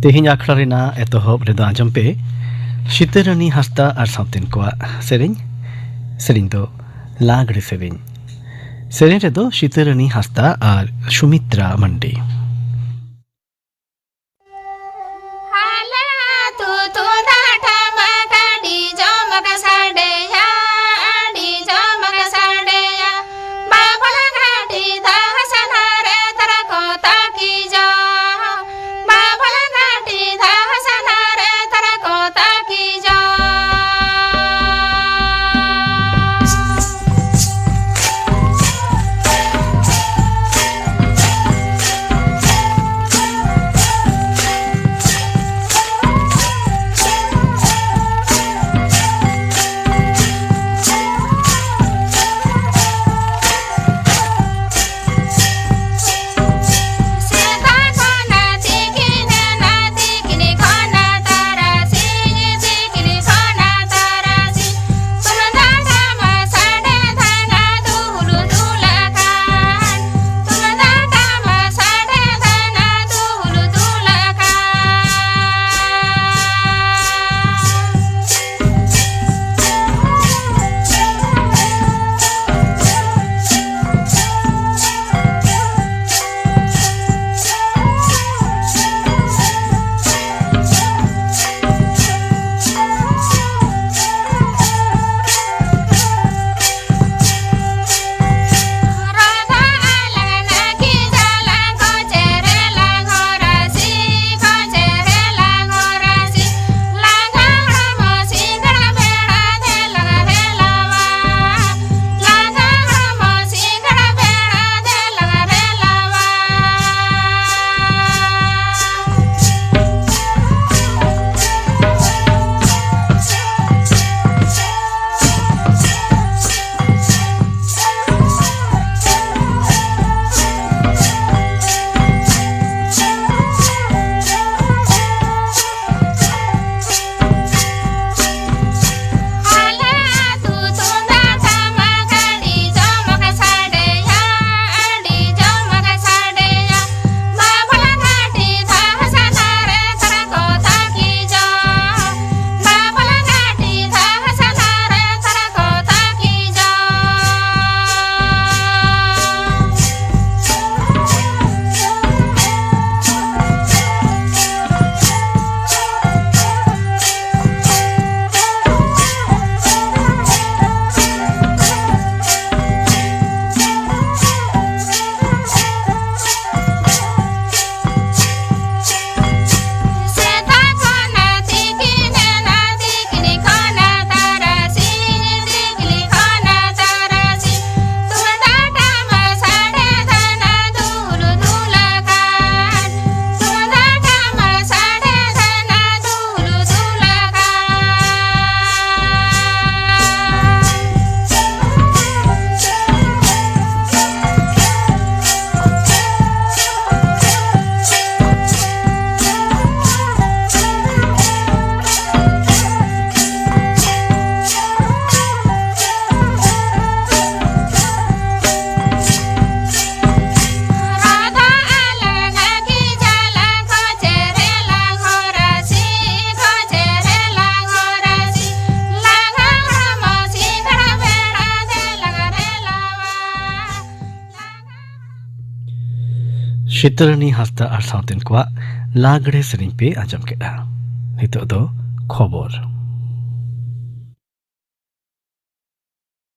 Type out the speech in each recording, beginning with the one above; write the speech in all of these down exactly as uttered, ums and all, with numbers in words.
ᱛᱮᱦᱮᱧ ᱟᱠᱷᱲᱟ ᱨᱮᱱᱟᱜ ᱮᱛᱚᱦᱚᱵ ᱨᱮᱫᱚ ᱟᱸᱡᱚᱢ ᱯᱮ ᱥᱤᱛᱟᱹᱨᱟᱹᱱᱤ ᱦᱟᱸᱥᱫᱟ ᱟᱨ ᱥᱟᱶᱛᱮᱱ ᱠᱚᱣᱟᱜ ᱥᱮᱨᱮᱧ᱾ ᱥᱮᱨᱮᱧ ᱫᱚ ᱞᱟᱜᱽᱲᱮ ᱥᱮᱨᱮᱧ᱾ ᱥᱮᱨᱮᱧ ᱨᱮᱫᱚ ᱥᱤᱛᱟᱹᱨᱟᱹᱱᱤ ᱦᱟᱸᱥᱫᱟ ᱟᱨ ᱥᱩᱢᱤᱛᱨᱟ ᱢᱟᱱᱰᱤ᱾ ᱟᱞᱮ ᱟᱹᱛᱩ ᱛᱩᱢᱫᱟᱜ ᱴᱟᱢᱟᱠ ᱟᱹᱰᱤ ᱡᱚᱢᱚᱠ ᱥᱟᱰᱮᱭᱟ, ᱟᱹᱰᱤ ᱡᱚᱢᱚᱠ ᱥᱟᱰᱮᱭᱟ᱾ ᱵᱟᱵᱚᱱ ᱜᱷᱟᱴᱤ ᱫᱟᱜ ᱥᱟᱱᱟ ᱨᱮ ᱛᱟᱨᱟ ᱠᱚ ᱛᱟᱹᱠᱤᱡᱚ᱾ ᱵᱟᱵᱚᱱ ᱜᱷᱟᱴᱤ ᱫᱟᱜ ᱥᱟᱱᱟ ᱨᱮ ᱛᱟᱨᱟ ᱠᱚ ᱛᱟᱹᱠᱤᱡᱚ᱾ ᱥᱤᱛᱟᱹᱨᱟᱹᱱᱤ ᱦᱟᱸᱥᱫᱟ ᱟᱨ ᱥᱟᱶᱛᱮᱱ ᱠᱚᱣᱟᱜ ᱞᱟᱜᱽᱲᱮ ᱥᱮᱨᱮᱧ ᱯᱮ ᱟᱸᱡᱚᱢ ᱠᱮᱫᱟ᱾ ᱱᱤᱛᱚᱜ ᱫᱚ ᱠᱷᱚᱵᱚᱨ᱾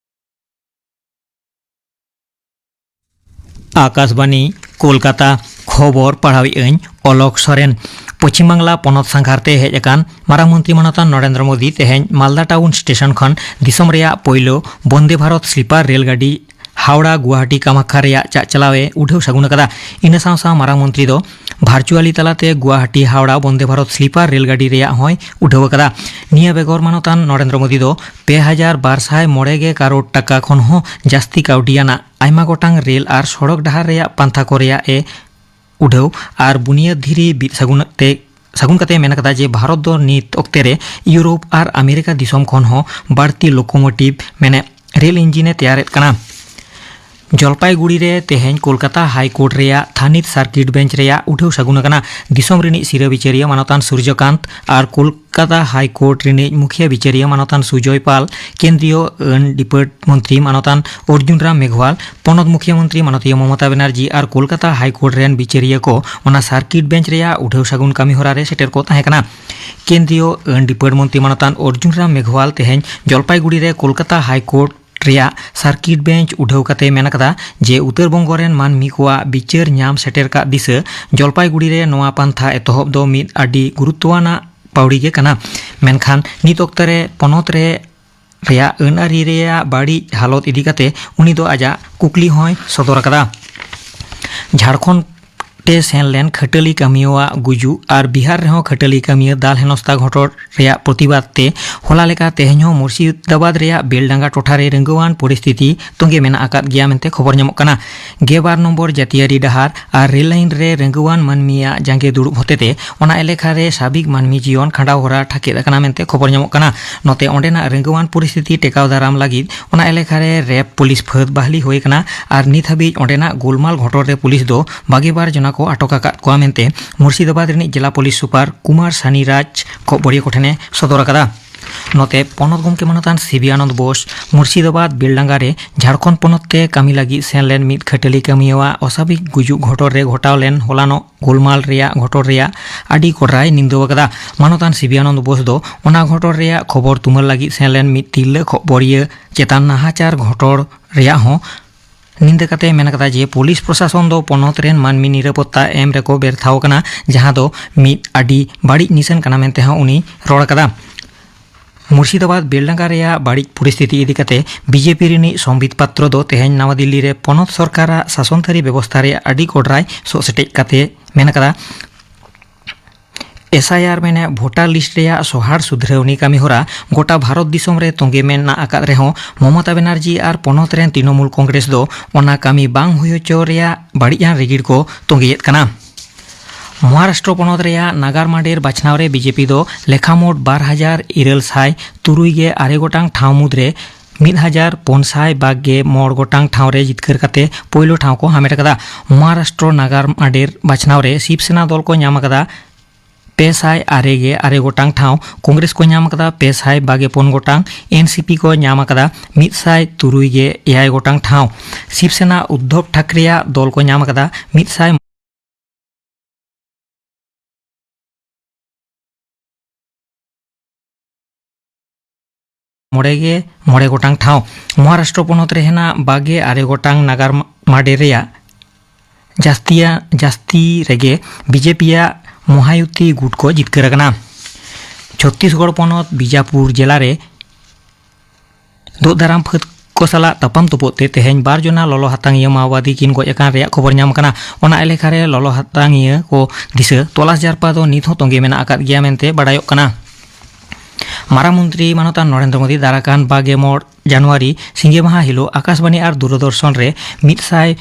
ᱟᱠᱟᱥᱵᱟᱱᱤ, ᱠᱳᱞᱠᱟᱛᱟ᱾ ᱠᱷᱚᱵᱚᱨ ᱯᱟᱲᱦᱟᱣᱮᱫ ᱟᱹᱧ ᱚᱞᱚᱠ ᱥᱚᱨᱮᱱ᱾ ᱯᱚᱪᱷᱤᱢ ᱵᱟᱝᱞᱟ ᱯᱚᱱᱚᱛ ᱥᱟᱸᱜᱷᱟᱨ ᱛᱮ ᱦᱮᱡ ᱟᱠᱟᱱ ᱢᱟᱨᱟᱝ ᱢᱚᱱᱛᱨᱤ ᱢᱟᱱᱚᱛᱟᱱ ᱱᱚᱨᱮᱱᱫᱨᱚ ᱢᱳᱫᱤ ᱛᱮᱦᱮᱧ ᱢᱟᱞᱫᱟ ᱴᱟᱣᱩᱱ ᱥᱴᱮᱥᱚᱱ ᱠᱷᱚᱱ ᱫᱤᱥᱚᱢ ᱨᱮᱭᱟᱜ ᱯᱳᱭᱞᱳ ᱵᱚᱱᱫᱮ ᱵᱷᱟᱨᱚᱛ ᱥᱞᱤᱯᱟᱨ ᱨᱮᱞ ᱜᱟᱹᱰᱤ ᱦᱟᱣᱲᱟ ᱜᱩᱣᱟᱦᱟᱴᱤ ᱠᱟᱢᱟᱠᱠᱷᱟ ᱨᱮᱭᱟᱜ ᱪᱟᱜ ᱪᱟᱞᱟᱣ ᱮ ᱩᱰᱷᱟᱹᱣ ᱥᱟᱹᱜᱩᱱ ᱟᱠᱟᱫᱟ᱾ ᱤᱱᱟᱹ ᱥᱟᱶ ᱥᱟᱶ ᱢᱟᱨᱟᱝ ᱢᱚᱱᱛᱨᱤ ᱫᱚ ᱵᱷᱟᱨᱪᱩᱣᱟᱞᱤ ᱛᱟᱞᱟᱛᱮ ᱜᱩᱣᱟᱦᱟᱴᱤ ᱦᱟᱣᱲᱟ ᱵᱚᱱᱫᱮ ᱵᱷᱟᱨᱚᱛ ᱥᱞᱤᱯᱟᱨ ᱨᱮᱞ ᱜᱟᱹᱰᱤ ᱨᱮᱭᱟᱜ ᱦᱚᱸᱭ ᱩᱰᱷᱟᱹᱣ ᱟᱠᱟᱫᱟ᱾ ᱱᱤᱭᱟᱹ ᱵᱮᱜᱚᱨ ᱢᱟᱱᱚᱛᱟᱱ ᱱᱚᱨᱮᱱᱫᱨᱚ ᱢᱳᱫᱤ ᱫᱚ ᱯᱮ ᱦᱟᱡᱟᱨ ᱵᱟᱨ ᱥᱟᱭ ᱢᱚᱬᱮ ᱜᱮ ᱠᱟᱨᱳᱲ ᱴᱟᱠᱟ ᱠᱷᱚᱱ ᱦᱚᱸ ᱡᱟᱹᱥᱛᱤ ᱠᱟᱹᱣᱰᱤ ᱟᱱᱟᱜ ᱟᱭᱢᱟ ᱜᱚᱴᱟᱝ ᱨᱮᱞ ᱟᱨ ᱥᱚᱲᱚᱠ ᱰᱟᱦᱟᱨ ᱨᱮᱭᱟᱜ ᱯᱟᱱᱛᱷᱟ ᱠᱚ ᱨᱮᱭᱟᱜ ᱮ ᱩᱰᱷᱟᱹᱣ ᱟᱨ ᱵᱩᱱᱤᱭᱟᱹᱫ ᱫᱷᱤᱨᱤ ᱵᱤᱫ ᱥᱟᱹᱜᱩᱱ ᱛᱮ, ᱥᱟᱹᱜᱩᱱ ᱠᱟᱛᱮ ᱢᱮᱱ ᱟᱠᱟᱫᱟ ᱡᱮ ᱵᱷᱟᱨᱚᱛ ᱫᱚ ᱱᱤᱛ ᱚᱠᱛᱮ ᱨᱮ ᱤᱭᱩᱨᱳᱯ ᱟᱨ ᱟᱢᱮᱨᱤᱠᱟ ᱫᱤᱥᱚᱢ ᱠᱷᱚᱱ ᱦᱚᱸ ᱵᱟᱹᱲᱛᱤ ᱞᱳᱠᱳᱢᱳᱴᱤᱵᱷ ᱢᱮᱱᱮ ᱨᱮᱞ ᱤᱧᱡᱤᱱ ᱮ ᱛᱮᱭᱟᱨᱮᱫ ᱠᱟᱱᱟ᱾ ᱡᱚᱞᱯᱟᱭᱜᱩᱲᱤ ᱨᱮ ᱛᱮᱦᱮᱧ ᱠᱳᱞᱠᱟᱛᱟ ᱦᱟᱭ ᱠᱳᱨᱴ ᱨᱮᱭᱟᱜ ᱛᱷᱟᱱᱤᱛ ᱥᱟᱨᱠᱤᱴ ᱵᱮᱧᱪ ᱨᱮᱭᱟᱜ ᱩᱰᱷᱟᱹᱣ ᱥᱟᱹᱜᱩᱱ ᱟᱠᱟᱱᱟ᱾ ᱫᱤᱥᱚᱢ ᱨᱤᱱᱤᱡ ᱥᱤᱨᱟᱹ ᱵᱤᱪᱟᱹᱨᱤᱭᱟᱹ ᱢᱟᱱᱚᱛᱟᱱ ᱥᱩᱨᱡᱚᱠᱟᱱᱛ ᱟᱨ ᱠᱳᱞᱠᱟᱛᱟ ᱦᱟᱭ ᱠᱳᱨᱴ ᱨᱤᱱᱤᱡ ᱢᱩᱠᱷᱤᱭᱟᱹ ᱵᱤᱪᱟᱹᱨᱤᱭᱟᱹ ᱢᱟᱱᱚᱛᱟᱱ ᱥᱩᱡᱚᱭ ᱯᱟᱞ, ᱠᱮᱱᱫᱨᱤᱭᱚ ᱟᱹᱱ ᱰᱤᱯᱟᱨᱴ ᱢᱚᱱᱛᱨᱤ ᱢᱟᱱᱚᱛᱟᱱ ᱚᱨᱡᱩᱱ ᱨᱟᱢ ᱢᱮᱜᱷᱣᱟᱞ, ᱯᱚᱱᱚᱛ ᱢᱩᱠᱷᱭᱟᱹ ᱢᱚᱱᱛᱨᱤ ᱢᱟᱱᱚᱛᱤᱭᱟᱹ ᱢᱚᱢᱚᱛᱟ ᱵᱮᱱᱟᱨᱡᱤ ᱟᱨ ᱠᱳᱞᱠᱟᱛᱟ ᱦᱟᱭ ᱠᱳᱨᱴ ᱨᱮᱱ ᱵᱤᱪᱟᱹᱨᱤᱭᱟᱹ ᱠᱚ ᱚᱱᱟ ᱥᱟᱨᱠᱤᱴ ᱵᱮᱧᱪ ᱨᱮᱭᱟᱜ ᱩᱰᱷᱟᱹᱣ ᱥᱟᱹᱜᱩᱱ ᱠᱟᱹᱢᱤ ᱦᱚᱨᱟ ᱨᱮ ᱥᱮᱴᱮᱨ ᱠᱚ ᱛᱟᱦᱮᱸ ᱠᱟᱱᱟ᱾ ᱠᱮᱱᱫᱨᱤᱭᱚ ᱟᱹᱱ ᱰᱤᱯᱟᱨᱴ ᱢᱚᱱᱛᱨᱤ ᱢᱟᱱᱚᱛᱟᱱ ᱚᱨᱡᱩᱱ ᱨᱟᱢ ᱢᱮᱜᱷᱣᱟᱞ ᱛᱮᱦᱮᱧ ᱡᱚᱞᱯᱟᱭᱜᱩᱲᱤ ᱨᱮ ᱠᱳᱞᱠᱟᱛᱟ ᱦᱟᱭ ᱠᱳᱨᱴ ᱨᱮᱭᱟᱜ ᱥᱟᱨᱠᱤᱴ ᱵᱮᱧᱪ ᱩᱰᱷᱟᱹᱣ ᱠᱟᱛᱮ ᱢᱮᱱ ᱟᱠᱟᱫᱟ ᱡᱮ ᱩᱛᱛᱚᱨ ᱵᱚᱝᱜᱚ ᱨᱮᱱ ᱢᱟᱹᱱᱢᱤ ᱠᱚᱣᱟᱜ ᱵᱤᱪᱟᱹᱨ ᱧᱟᱢ ᱥᱮᱴᱮᱨ ᱠᱟᱜ ᱫᱤᱥᱟᱹ ᱡᱚᱞᱯᱟᱭᱜᱩᱲᱤ ᱨᱮ ᱱᱚᱣᱟ ᱯᱟᱱᱛᱷᱟ ᱮᱛᱚᱦᱚᱵ ᱫᱚ ᱢᱤᱫ ᱟᱹᱰᱤ ᱜᱩᱨᱩᱛᱛᱚᱣᱟᱱᱟᱜ ᱯᱟᱹᱣᱲᱤ ᱜᱮ ᱠᱟᱱᱟ᱾ ᱢᱮᱱᱠᱷᱟᱱ ᱱᱤᱛ ᱚᱠᱛᱚ ᱨᱮ ᱯᱚᱱᱚᱛ ᱨᱮ ᱨᱮᱭᱟᱜ ᱟᱹᱱ ᱟᱹᱨᱤ ᱨᱮᱭᱟᱜ ᱵᱟᱹᱲᱤᱡ ᱦᱟᱞᱚᱛ ᱤᱫᱤ ᱠᱟᱛᱮ ᱩᱱᱤ ᱫᱚ ᱟᱡᱟᱜ ᱠᱩᱠᱞᱤ ᱦᱚᱸᱭ ᱥᱚᱫᱚᱨ ᱟᱠᱟᱫᱟ᱾ ᱡᱷᱟᱲᱠᱷᱚᱸᱰ ᱛᱮ ᱥᱮᱱ ᱞᱮᱱ ᱠᱷᱟᱹᱴᱟᱹᱞᱤ ᱠᱟᱹᱢᱤᱭᱟᱹᱣᱟᱜ ᱜᱩᱡᱩᱜ ᱟᱨ ᱵᱤᱦᱟᱨ ᱨᱮᱦᱚᱸ ᱠᱷᱟᱹᱴᱟᱹᱞᱤ ᱠᱟᱹᱢᱤᱭᱟᱹ ᱫᱟᱞ ᱦᱮᱱᱚᱥᱛᱟ ᱜᱷᱚᱴᱚᱱ ᱨᱮᱭᱟᱜ ᱯᱨᱚᱛᱤᱵᱟᱫ ᱛᱮ ᱦᱚᱞᱟ ᱞᱮᱠᱟ ᱛᱮᱦᱮᱧ ᱦᱚᱸ ᱢᱩᱨᱥᱤᱫᱟᱵᱟᱫᱽ ᱨᱮᱭᱟᱜ ᱵᱮᱞᱰᱟᱸᱜᱟ ᱴᱚᱴᱷᱟ ᱨᱮ ᱨᱟᱹᱝᱜᱟᱹᱣᱟᱱ ᱯᱚᱨᱤᱥᱛᱷᱤᱛᱤ ᱛᱚᱸᱜᱮ ᱢᱮᱱᱟᱜ ᱟᱠᱟᱫ ᱜᱮᱭᱟ ᱢᱮᱱᱛᱮ ᱠᱷᱚᱵᱚᱨ ᱧᱟᱢᱚᱜ ᱠᱟᱱᱟ᱾ ᱜᱮᱞ ᱵᱟᱨ ᱱᱚᱢᱵᱚᱨ ᱡᱟᱹᱛᱤᱭᱟᱹᱨᱤ ᱰᱟᱦᱟᱨ ᱟᱨ ᱨᱮᱞ ᱞᱟᱭᱤᱱ ᱨᱮ ᱨᱟᱹᱝᱜᱟᱹᱣᱟᱱ ᱢᱟᱹᱱᱢᱤᱭᱟᱜ ᱡᱟᱸᱜᱮ ᱫᱩᱲᱩᱵ ᱦᱚᱛᱮᱛᱮ ᱚᱱᱟ ᱮᱞᱟᱠᱟ ᱨᱮ ᱥᱟᱵᱤᱠ ᱢᱟᱹᱱᱢᱤ ᱡᱤᱭᱚᱱ ᱠᱷᱟᱸᱰᱟᱣ ᱦᱚᱨᱟ ᱴᱷᱟᱠᱮᱫ ᱟᱠᱟᱱᱟ ᱢᱮᱱᱛᱮ ᱠᱷᱚᱵᱚᱨ ᱧᱟᱢᱚᱜ ᱠᱟᱱᱟ᱾ ᱱᱚᱛᱮ ᱚᱸᱰᱮᱱᱟᱜ ᱨᱟᱹᱝᱜᱟᱹᱣᱟᱱ ᱯᱚᱨᱤᱥᱛᱷᱤᱛᱤ ᱴᱮᱠᱟᱣ ᱫᱟᱨᱟᱢ ᱞᱟᱹᱜᱤᱫ ᱚᱱᱟ ᱮᱞᱟᱠᱟ ᱨᱮ ᱨᱮᱯ ᱯᱩᱞᱤᱥ ᱯᱷᱟᱹᱫ ᱵᱟᱦᱟᱞᱤ ᱦᱩᱭ ᱟᱠᱟᱱᱟ ᱟᱨ ᱱᱤᱛ ᱦᱟᱹᱵᱤᱡ ᱚᱸᱰᱮᱱᱟᱜ ᱜᱳᱞᱢᱟᱞ ᱜᱷᱚᱴᱚᱱ ᱨᱮ ᱯᱩᱞᱤᱥ ᱫᱚ ᱵᱟᱜᱮ ᱵᱟᱨ ᱡᱚᱱᱟ ᱠᱚ ᱟᱴᱚᱠ ᱟᱠᱟᱫ ᱠᱚᱣᱟ ᱢᱮᱱᱛᱮ ᱢᱩᱨᱥᱤᱫᱟᱵᱟᱫᱽ ᱨᱤᱱᱤᱡ ᱡᱮᱞᱟ ᱯᱩᱞᱤᱥ ᱥᱩᱯᱟᱨ ᱠᱩᱢᱟᱨ ᱥᱟᱱᱤ ᱨᱟᱡᱽ ᱠᱷᱚᱵᱚᱨᱤᱭᱟᱹ ᱠᱚᱴᱷᱮᱱᱮ ᱥᱚᱫᱚᱨ ᱟᱠᱟᱫᱟ᱾ ᱱᱚᱛᱮ, ᱯᱚᱱᱚᱛ ᱜᱚᱢᱠᱮ ᱢᱟᱱᱚᱛᱟᱱ ᱥᱤᱵᱤ ᱟᱱᱚᱱᱫ ᱵᱳᱥ ᱢᱩᱨᱥᱤᱫᱟᱵᱟᱫᱽ ᱵᱮᱞᱰᱟᱸᱜᱟ ᱨᱮ ᱡᱷᱟᱲᱠᱷᱚᱸᱰ ᱯᱚᱱᱚᱛ ᱛᱮ ᱠᱟᱹᱢᱤ ᱞᱟᱹᱜᱤᱫ ᱥᱮᱱ ᱞᱮᱱ ᱢᱤᱫ ᱠᱷᱟᱹᱴᱟᱹᱞᱤ ᱠᱟᱹᱢᱤᱭᱟᱹᱣᱟᱜ ᱚᱥᱟᱵᱷᱟᱵᱤᱠ ᱜᱩᱡᱩᱜ ᱜᱷᱚᱴᱚᱱ ᱨᱮ ᱜᱷᱚᱴᱟᱣ ᱞᱮᱱ ᱦᱚᱞᱟᱱᱚᱜ ᱜᱳᱞᱢᱟᱞ ᱨᱮᱭᱟᱜ ᱜᱷᱚᱴᱚᱱ ᱨᱮᱭᱟᱜ ᱟᱹᱰᱤ ᱠᱚᱰᱨᱟᱭ ᱱᱤᱱᱫᱟᱹᱣ ᱟᱠᱟᱫᱟ᱾ ᱢᱟᱱᱚᱛᱟᱱ ᱥᱤᱵᱤ ᱟᱱᱚᱱᱫ ᱵᱳᱥ ᱫᱚ ᱚᱱᱟ ᱜᱷᱚᱴᱚᱱ ᱨᱮᱭᱟᱜ ᱠᱷᱚᱵᱚᱨ ᱛᱩᱢᱟᱹᱞ ᱞᱟᱹᱜᱤᱫ ᱥᱮᱱ ᱞᱮᱱ ᱢᱤᱫ ᱛᱤᱨᱞᱟᱹ ᱠᱷᱚᱵᱚᱨᱤᱭᱟᱹ ᱪᱮᱛᱟᱱ ᱱᱟᱦᱟᱪᱟᱨ ᱜᱷᱚᱴᱚᱱ ᱨᱮᱭᱟᱜ ᱦᱚᱸ ᱱᱤᱱᱫᱟᱹ ᱠᱟᱛᱮ ᱢᱮᱱ ᱟᱠᱟᱫᱟ ᱡᱮ ᱯᱩᱞᱤᱥ ᱯᱨᱚᱥᱟᱥᱚᱱ ᱫᱚ ᱯᱚᱱᱚᱛ ᱨᱮᱱ ᱢᱟᱹᱱᱢᱤ ᱱᱤᱨᱟᱯᱚᱛᱛᱟ ᱮᱢ ᱨᱮᱠᱚ ᱵᱮᱨᱛᱷᱟᱣ ᱟᱠᱟᱱᱟ, ᱡᱟᱦᱟᱸ ᱫᱚ ᱢᱤᱫ ᱟᱹᱰᱤ ᱵᱟᱹᱲᱤᱡ ᱱᱤᱥᱟᱹᱱ ᱠᱟᱱᱟ ᱢᱮᱱᱛᱮ ᱦᱚᱸ ᱩᱱᱤ ᱨᱚᱲ ᱟᱠᱟᱫᱟ᱾ ᱢᱩᱨᱥᱤᱫᱟᱵᱟᱫᱽ ᱵᱮᱞᱰᱟᱸᱜᱟ ᱨᱮᱭᱟᱜ ᱵᱟᱹᱲᱤᱡ ᱯᱚᱨᱤᱥᱛᱷᱤᱛᱤ ᱤᱫᱤ ᱠᱟᱛᱮ ᱵᱤᱡᱮᱯᱤ ᱨᱤᱱᱤᱡ ᱥᱚᱢᱵᱤᱛ ᱯᱟᱛᱨᱚ ᱫᱚ ᱛᱮᱦᱮᱧ ᱱᱟᱣᱟ ᱫᱤᱞᱞᱤ ᱨᱮ ᱯᱚᱱᱚᱛ ᱥᱚᱨᱠᱟᱨᱟᱜ ᱥᱟᱥᱚᱱ ᱛᱷᱟᱹᱨᱤ ᱵᱮᱵᱚᱥᱛᱷᱟ ᱨᱮᱭᱟᱜ ᱟᱹᱰᱤ ᱠᱚᱰᱨᱟᱭ ᱥᱚᱜ ᱥᱮᱴᱮᱡ ᱠᱟᱛᱮ ᱢᱮᱱ ᱟᱠᱟᱫᱟ, ᱮᱥ ᱟᱭ ᱟᱨ ᱢᱮᱱᱮ ᱵᱷᱳᱴᱟᱨ ᱞᱤᱥᱴ ᱨᱮᱭᱟᱜ ᱥᱚᱦᱟᱨ ᱥᱩᱫᱷᱨᱟᱹᱣᱱᱤ ᱠᱟᱹᱢᱤ ᱦᱚᱨᱟ ᱜᱚᱴᱟ ᱵᱷᱟᱨᱚᱛ ᱫᱤᱥᱚᱢ ᱨᱮ ᱛᱚᱸᱜᱮ ᱢᱮᱱᱟᱜ ᱟᱠᱟᱫ ᱨᱮᱦᱚᱸ ᱢᱚᱢᱚᱛᱟ ᱵᱮᱱᱟᱨᱡᱤ ᱟᱨ ᱯᱚᱱᱚᱛ ᱨᱮᱱ ᱛᱨᱤᱱᱚᱢᱩᱞ ᱠᱚᱝᱜᱨᱮᱥ ᱫᱚ ᱚᱱᱟ ᱠᱟᱹᱢᱤ ᱵᱟᱝ ᱦᱩᱭ ᱦᱚᱪᱚ ᱨᱮᱭᱟᱜ ᱵᱟᱹᱲᱤᱡᱟᱱ ᱨᱤᱜᱤᱲ ᱠᱚ ᱛᱚᱸᱜᱮᱭᱮᱫ ᱠᱟᱱᱟ᱾ ᱢᱚᱦᱟᱨᱟᱥᱴᱨᱚ ᱯᱚᱱᱚᱛ ᱨᱮᱭᱟᱜ ᱱᱟᱜᱟᱨ ᱢᱟᱰᱮᱨ ᱵᱟᱪᱷᱱᱟᱣ ᱨᱮ ᱵᱤᱡᱮᱯᱤ ᱫᱚ ᱞᱮᱠᱷᱟ ᱢᱳᱴ ᱵᱟᱨ ᱦᱟᱡᱟᱨ ᱤᱨᱟᱹᱞ ᱥᱟᱭ ᱛᱩᱨᱩᱭ ᱜᱮ ᱟᱨᱮ ᱜᱚᱴᱟᱝ ᱴᱷᱟᱶ ᱢᱩᱫᱽᱨᱮ ᱢᱤᱫ ᱦᱟᱡᱟᱨ ᱯᱩᱱ ᱥᱟᱭ ᱵᱟᱜᱮ ᱢᱚᱬ ᱜᱚᱴᱟᱝ ᱴᱷᱟᱶ ᱨᱮ ᱡᱤᱛᱠᱟᱹᱨ ᱠᱟᱛᱮ ᱯᱳᱭᱞᱳ ᱴᱷᱟᱶ ᱠᱚ ᱦᱟᱢᱮᱴ ᱟᱠᱟᱫᱟ᱾ ᱢᱚᱦᱟᱨᱟᱥᱴᱨᱚ ᱱᱟᱜᱟᱨ ᱢᱟᱰᱮᱨ ᱵᱟᱪᱷᱱᱟᱣ ᱨᱮ ᱥᱤᱵ ᱥᱮᱱᱟ ᱫᱚᱞ ᱠᱚ ᱧᱟᱢ ᱟᱠᱟᱫᱟ ᱯᱮ ᱥᱟᱭ ᱟᱨᱮ ᱜᱮ ᱟᱨᱮ ᱜᱚᱴᱟᱝ ᱴᱷᱟᱶ, ᱠᱚᱝᱜᱨᱮᱥ ᱠᱚ ᱧᱟᱢ ᱟᱠᱟᱫᱟ ᱯᱮ ᱥᱟᱭ ᱵᱟᱜᱮ ᱯᱩᱱ ᱜᱚᱴᱟᱝ, ᱮᱱ ᱥᱤ ᱯᱤ ᱠᱚ ᱧᱟᱢ ᱟᱠᱟᱫᱟ ᱢᱤᱫ ᱥᱟᱭ ᱛᱩᱨᱩᱭ ᱜᱮ ᱮᱭᱟᱭ ᱜᱚᱴᱟᱝ ᱴᱷᱟᱶ, ᱥᱤᱵ ᱥᱮᱱᱟ ᱩᱫᱫᱷᱚᱵ ᱴᱷᱟᱠᱨᱮᱭᱟᱜ ᱫᱚᱞ ᱠᱚ ᱧᱟᱢ ᱟᱠᱟᱫᱟ ᱢᱤᱫ ᱥᱟᱭ ᱢᱚᱬᱮ ᱜᱮ ᱢᱚᱬᱮ ᱜᱚᱴᱟᱝ ᱴᱷᱟᱶ᱾ ᱢᱚᱦᱟᱨᱟᱥᱴᱨᱚ ᱯᱚᱱᱚᱛ ᱨᱮ ᱦᱮᱱᱟᱜ ᱵᱟᱜᱮ ᱟᱨᱮ ᱜᱚᱴᱟᱝ ᱱᱟᱜᱟᱨ ᱢᱟᱰᱮᱨ ᱨᱮᱭᱟᱜ ᱡᱟᱹᱥᱛᱤᱭᱟ-, ᱡᱟᱹᱥᱛᱤ ᱨᱮᱜᱮ ᱵᱤᱡᱮᱯᱤᱭᱟᱜ ᱢᱚᱦᱟᱭᱩᱛᱤ ᱜᱩᱴ ᱠᱚ ᱡᱤᱛᱠᱟᱹᱨ ᱟᱠᱟᱱᱟ᱾ ᱪᱷᱚᱛᱛᱤᱥᱜᱚᱲ ᱯᱚᱱᱚᱛ ᱵᱤᱡᱟᱯᱩᱨ ᱡᱮᱞᱟ ᱨᱮ ᱫᱳᱜ ᱫᱟᱨᱟᱢ ᱯᱷᱟᱹᱫ ᱠᱚ ᱥᱟᱞᱟᱜ ᱛᱟᱯᱟᱢ ᱛᱩᱯᱩᱜ ᱛᱮ ᱛᱮᱦᱮᱧ ᱵᱟᱨ ᱡᱚᱱᱟ ᱞᱚᱞᱚ ᱦᱟᱛᱟᱝᱤᱭᱟᱹ ᱢᱟᱣᱵᱟᱫᱤ ᱠᱤᱱ ᱜᱚᱡ ᱟᱠᱟᱱ ᱨᱮᱭᱟᱜ ᱠᱷᱚᱵᱚᱨ ᱧᱟᱢ ᱟᱠᱟᱱᱟ᱾ ᱚᱱᱟ ᱮᱞᱟᱠᱟ ᱨᱮ ᱞᱚᱞᱚ ᱦᱟᱛᱟᱝᱤᱭᱟᱹ ᱠᱚ ᱫᱤᱥᱟᱹ ᱛᱚᱞᱟᱥ ᱡᱟᱨᱯᱟ ᱫᱚ ᱱᱤᱛ ᱦᱚᱸ ᱛᱚᱸᱜᱮ ᱢᱮᱱᱟᱜ ᱟᱠᱟᱫ ᱜᱮᱭᱟ ᱢᱮᱱᱛᱮ ᱵᱟᱰᱟᱭᱚᱜ ᱠᱟᱱᱟ᱾ ᱢᱟᱨᱟᱝ ᱢᱚᱱᱛᱨᱤ ᱢᱟᱱᱚᱛᱟᱱ ᱱᱚᱨᱮᱱᱫᱨᱚ ᱢᱳᱫᱤ ᱫᱟᱨᱟᱠᱟᱱ ᱵᱟᱜᱮ ᱢᱚᱬ ᱡᱟᱱᱩᱣᱟᱨᱤ ᱥᱤᱸᱜᱮ ᱢᱟᱦᱟ ᱦᱤᱞᱳᱜ ᱟᱠᱟᱥᱵᱟᱱᱤ ᱟᱨ ᱫᱩᱨᱚᱫᱚᱨᱥᱚᱱ ᱨᱮ ᱢᱤᱫ ᱥᱟᱭ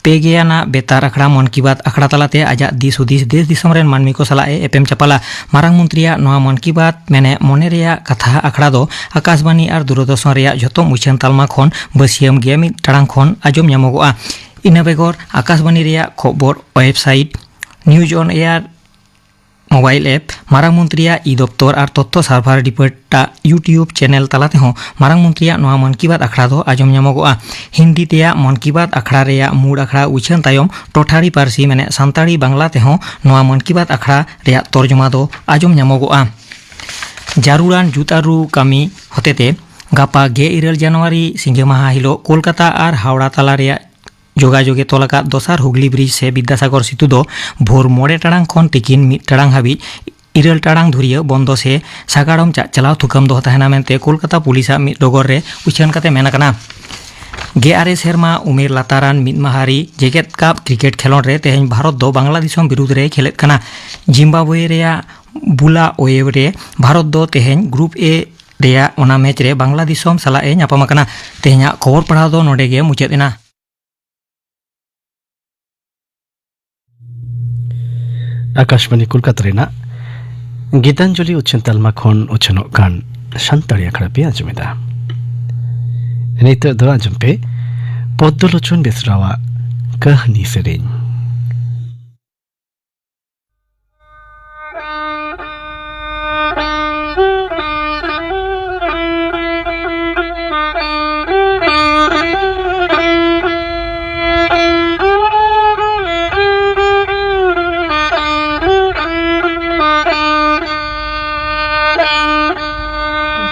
ᱯᱮ ᱜᱮ ᱟᱱᱟᱜ ᱵᱮᱛᱟᱨ ᱟᱠᱷᱲᱟ ᱢᱚᱱ ᱠᱤ ᱵᱟᱛ ᱟᱠᱷᱲᱟ ᱛᱟᱞᱟᱛᱮ ᱟᱡᱟᱜ ᱫᱤᱥ ᱦᱩᱫᱤᱥ ᱫᱮᱥ ᱫᱤᱥᱚᱢ ᱨᱮᱱ ᱢᱟᱹᱱᱢᱤ ᱠᱚ ᱥᱟᱞᱟᱜ ᱮ ᱮᱯᱮᱢ ᱪᱟᱯᱟᱞᱟ᱾ ᱢᱟᱨᱟᱝ ᱢᱚᱱᱛᱨᱤᱭᱟᱜ ᱱᱚᱣᱟ ᱢᱚᱱ ᱠᱤ ᱵᱟᱛ ᱢᱮᱱᱮ ᱢᱚᱱᱮ ᱨᱮᱭᱟᱜ ᱠᱟᱛᱷᱟ ᱟᱠᱷᱲᱟ ᱫᱚ ᱟᱠᱟᱥᱵᱟᱱᱤ ᱟᱨ ᱫᱩᱨᱚᱫᱚᱨᱥᱚᱱ ᱨᱮᱭᱟᱜ ᱡᱷᱚᱛᱚ ᱢᱩᱪᱷᱟᱹᱱ ᱛᱟᱞᱢᱟ ᱠᱷᱚᱱ ᱵᱟᱹᱥᱤᱭᱟᱹᱢ ᱜᱮ ᱢᱤᱫ ᱴᱟᱲᱟᱝ ᱠᱷᱚᱱ ᱟᱸᱡᱚᱢ ᱧᱟᱢᱚᱜᱚᱜᱼᱟ᱾ ᱤᱱᱟᱹ ᱵᱮᱜᱚᱨ ᱟᱠᱟᱥᱵᱟᱱᱤ ᱨᱮᱭᱟᱜ ᱠᱷᱚᱵᱚᱨ ᱳᱭᱮᱵᱥᱟᱭᱤᱴ ᱱᱤᱭᱩᱡᱽ ᱚᱱ ᱮᱭᱟᱨ ᱢᱳᱵᱟᱭᱤᱞ ᱮᱯ, ᱢᱟᱨᱟᱝ ᱢᱚᱱᱛᱨᱤᱭᱟᱜ ᱤ ᱫᱚᱯᱛᱚᱨ ᱟᱨ ᱛᱚᱛᱛᱷᱚ ᱥᱟᱨᱵᱷᱟᱨ ᱰᱤᱯᱟᱨᱴᱢᱮᱱᱴ ᱟᱜ YouTube ᱪᱮᱱᱮᱞ ᱛᱟᱞᱟ ᱛᱮᱦᱚᱸ ᱢᱟᱨᱟᱝ ᱢᱚᱱᱛᱨᱤᱭᱟᱜ ᱱᱚᱣᱟ ᱢᱚᱱ ᱠᱤ ᱵᱟᱛ ᱟᱠᱷᱲᱟ ᱫᱚ ᱟᱸᱡᱚᱢ ᱧᱟᱢᱚᱜᱚᱜᱼᱟ᱾ ᱦᱤᱱᱫᱤ ᱛᱮᱭᱟᱜ ᱢᱚᱱ ᱠᱤ ᱵᱟᱛ ᱟᱠᱷᱲᱟ ᱨᱮᱭᱟᱜ ᱢᱩᱲ ᱟᱠᱷᱲᱟ ᱩᱪᱷᱟᱹᱱ ᱛᱟᱭᱚᱢ ᱴᱚᱴᱷᱟᱨᱤ ᱯᱟᱹᱨᱥᱤ ᱢᱮᱱᱮᱫ ᱥᱟᱱᱛᱟᱲᱤ ᱵᱟᱝᱞᱟ ᱛᱮᱦᱚᱸ ᱱᱚᱣᱟ ᱢᱚᱱ ᱠᱤ ᱵᱟᱛ ᱟᱠᱷᱲᱟ ᱨᱮᱭᱟᱜ ᱛᱚᱨᱡᱚᱢᱟ ᱫᱚ ᱟᱸᱡᱚᱢ ᱧᱟᱢᱚᱜᱚᱜᱼᱟ᱾ ᱡᱟᱹᱨᱩᱲᱟᱱ ᱡᱩᱛ ᱟᱹᱨᱩ ᱠᱟᱹᱢᱤ ᱦᱚᱛᱮᱛᱮ ᱜᱟᱯᱟ ᱜᱮᱞ ᱤᱨᱟᱹᱞ ᱡᱟᱱᱩᱣᱟᱨᱤ ᱥᱤᱸᱜᱟᱹ ᱢᱟᱦᱟ ᱦᱤᱞᱳᱜ ᱠᱳᱞᱠᱟᱛᱟ ᱟᱨ ᱦᱟᱣᱲᱟ ᱛᱟᱞᱟ ᱨᱮᱭᱟᱜ ᱡᱳᱜᱟᱡᱳᱜᱽ ᱮ ᱛᱚᱞ ᱟᱠᱟᱫ ᱫᱚᱥᱟᱨ ᱦᱩᱜᱽᱞᱤ ᱵᱨᱤᱡᱽ ᱥᱮ ᱵᱤᱫᱽᱫᱟᱥᱟᱜᱚᱨ ᱥᱮᱛᱩ ᱫᱚ ᱵᱷᱳᱨ ᱢᱚᱬᱮ ᱴᱟᱲᱟᱝ ᱠᱷᱚᱱ ᱛᱤᱠᱤᱱ ᱢᱤᱫ ᱴᱟᱲᱟᱝ ᱦᱟᱹᱵᱤᱡ ᱤᱨᱟᱹᱞ ᱴᱟᱲᱟᱝ ᱫᱷᱩᱨᱤᱭᱟᱹ ᱵᱚᱱᱫᱚ ᱥᱮ ᱥᱟᱜᱟᱲᱚᱢ ᱪᱟᱜ ᱪᱟᱞᱟᱣ ᱛᱷᱩᱠᱟᱹᱢ ᱫᱚᱦᱚ ᱛᱟᱦᱮᱱᱟ ᱢᱮᱱᱛᱮ ᱠᱳᱞᱠᱟᱛᱟ ᱯᱩᱞᱤᱥᱟᱜ ᱢᱤᱫ ᱰᱚᱜᱚᱨ ᱨᱮ ᱩᱪᱷᱟᱹᱱ ᱠᱟᱛᱮ ᱢᱮᱱ ᱟᱠᱟᱱᱟ᱾ ᱜᱮᱞ ᱟᱨᱮ ᱥᱮᱨᱢᱟ ᱩᱢᱮᱨ ᱞᱟᱛᱟᱨᱟᱱ ᱢᱤᱫ ᱢᱟᱦᱟᱨᱤ ᱡᱮᱜᱮᱛ ᱠᱟᱯ ᱠᱨᱤᱠᱮᱴ ᱠᱷᱮᱞᱚᱸᱰ ᱨᱮ ᱛᱮᱦᱮᱧ ᱵᱷᱟᱨᱚᱛ ᱫᱚ ᱵᱟᱝᱞᱟ ᱫᱤᱥᱚᱢ ᱵᱤᱨᱩᱫᱽ ᱨᱮ ᱠᱷᱮᱞᱮᱫ ᱠᱟᱱᱟ᱾ ᱡᱤᱢᱵᱟᱵᱣᱮ ᱨᱮᱭᱟᱜ ᱵᱩᱞᱟᱳᱭᱮ ᱨᱮ ᱵᱷᱟᱨᱚᱛ ᱫᱚ ᱛᱮᱦᱮᱧ ᱜᱨᱩᱯ ᱮ ᱨᱮᱭᱟᱜ ᱚᱱᱟ ᱢᱮᱪ ᱨᱮ ᱵᱟᱝᱞᱟ ᱫᱤᱥᱚᱢ ᱥᱟᱞᱟᱜ ᱮ ᱧᱟᱯᱟᱢ ᱟᱠᱟᱱᱟ᱾ ᱛᱮᱦᱮᱧᱟᱜ ᱠᱷᱚᱵᱚᱨ ᱯᱟᱲᱦᱟᱣ ᱫᱚ ᱱᱚᱰᱮ ᱜᱮ ᱢᱩᱪᱟᱹᱫ ᱮᱱᱟ᱾ ᱟᱠᱟᱥᱵᱟᱬᱤ ᱠᱳᱞᱠᱟᱛᱟ ᱨᱮᱱᱟᱜ ᱜᱤᱛᱟᱧᱡᱚᱞᱤ ᱩᱪᱷᱟᱹᱱ ᱛᱟᱞᱢᱟ ᱠᱷᱚᱱ ᱩᱪᱷᱟᱹᱱᱚᱜ ᱠᱟᱱ ᱥᱟᱱᱛᱟᱲᱤ ᱟᱠᱷᱲᱟ ᱯᱮ ᱟᱸᱡᱚᱢᱮᱫᱟ᱾ ᱱᱤᱛᱚᱜ ᱫᱚ ᱟᱸᱡᱚᱢ ᱯᱮ ᱯᱚᱫᱽᱫᱚᱞᱳᱪᱚᱱ ᱵᱮᱥᱨᱟᱣᱟᱜ ᱠᱟᱹᱦᱱᱤ ᱥᱮᱨᱮᱧ᱾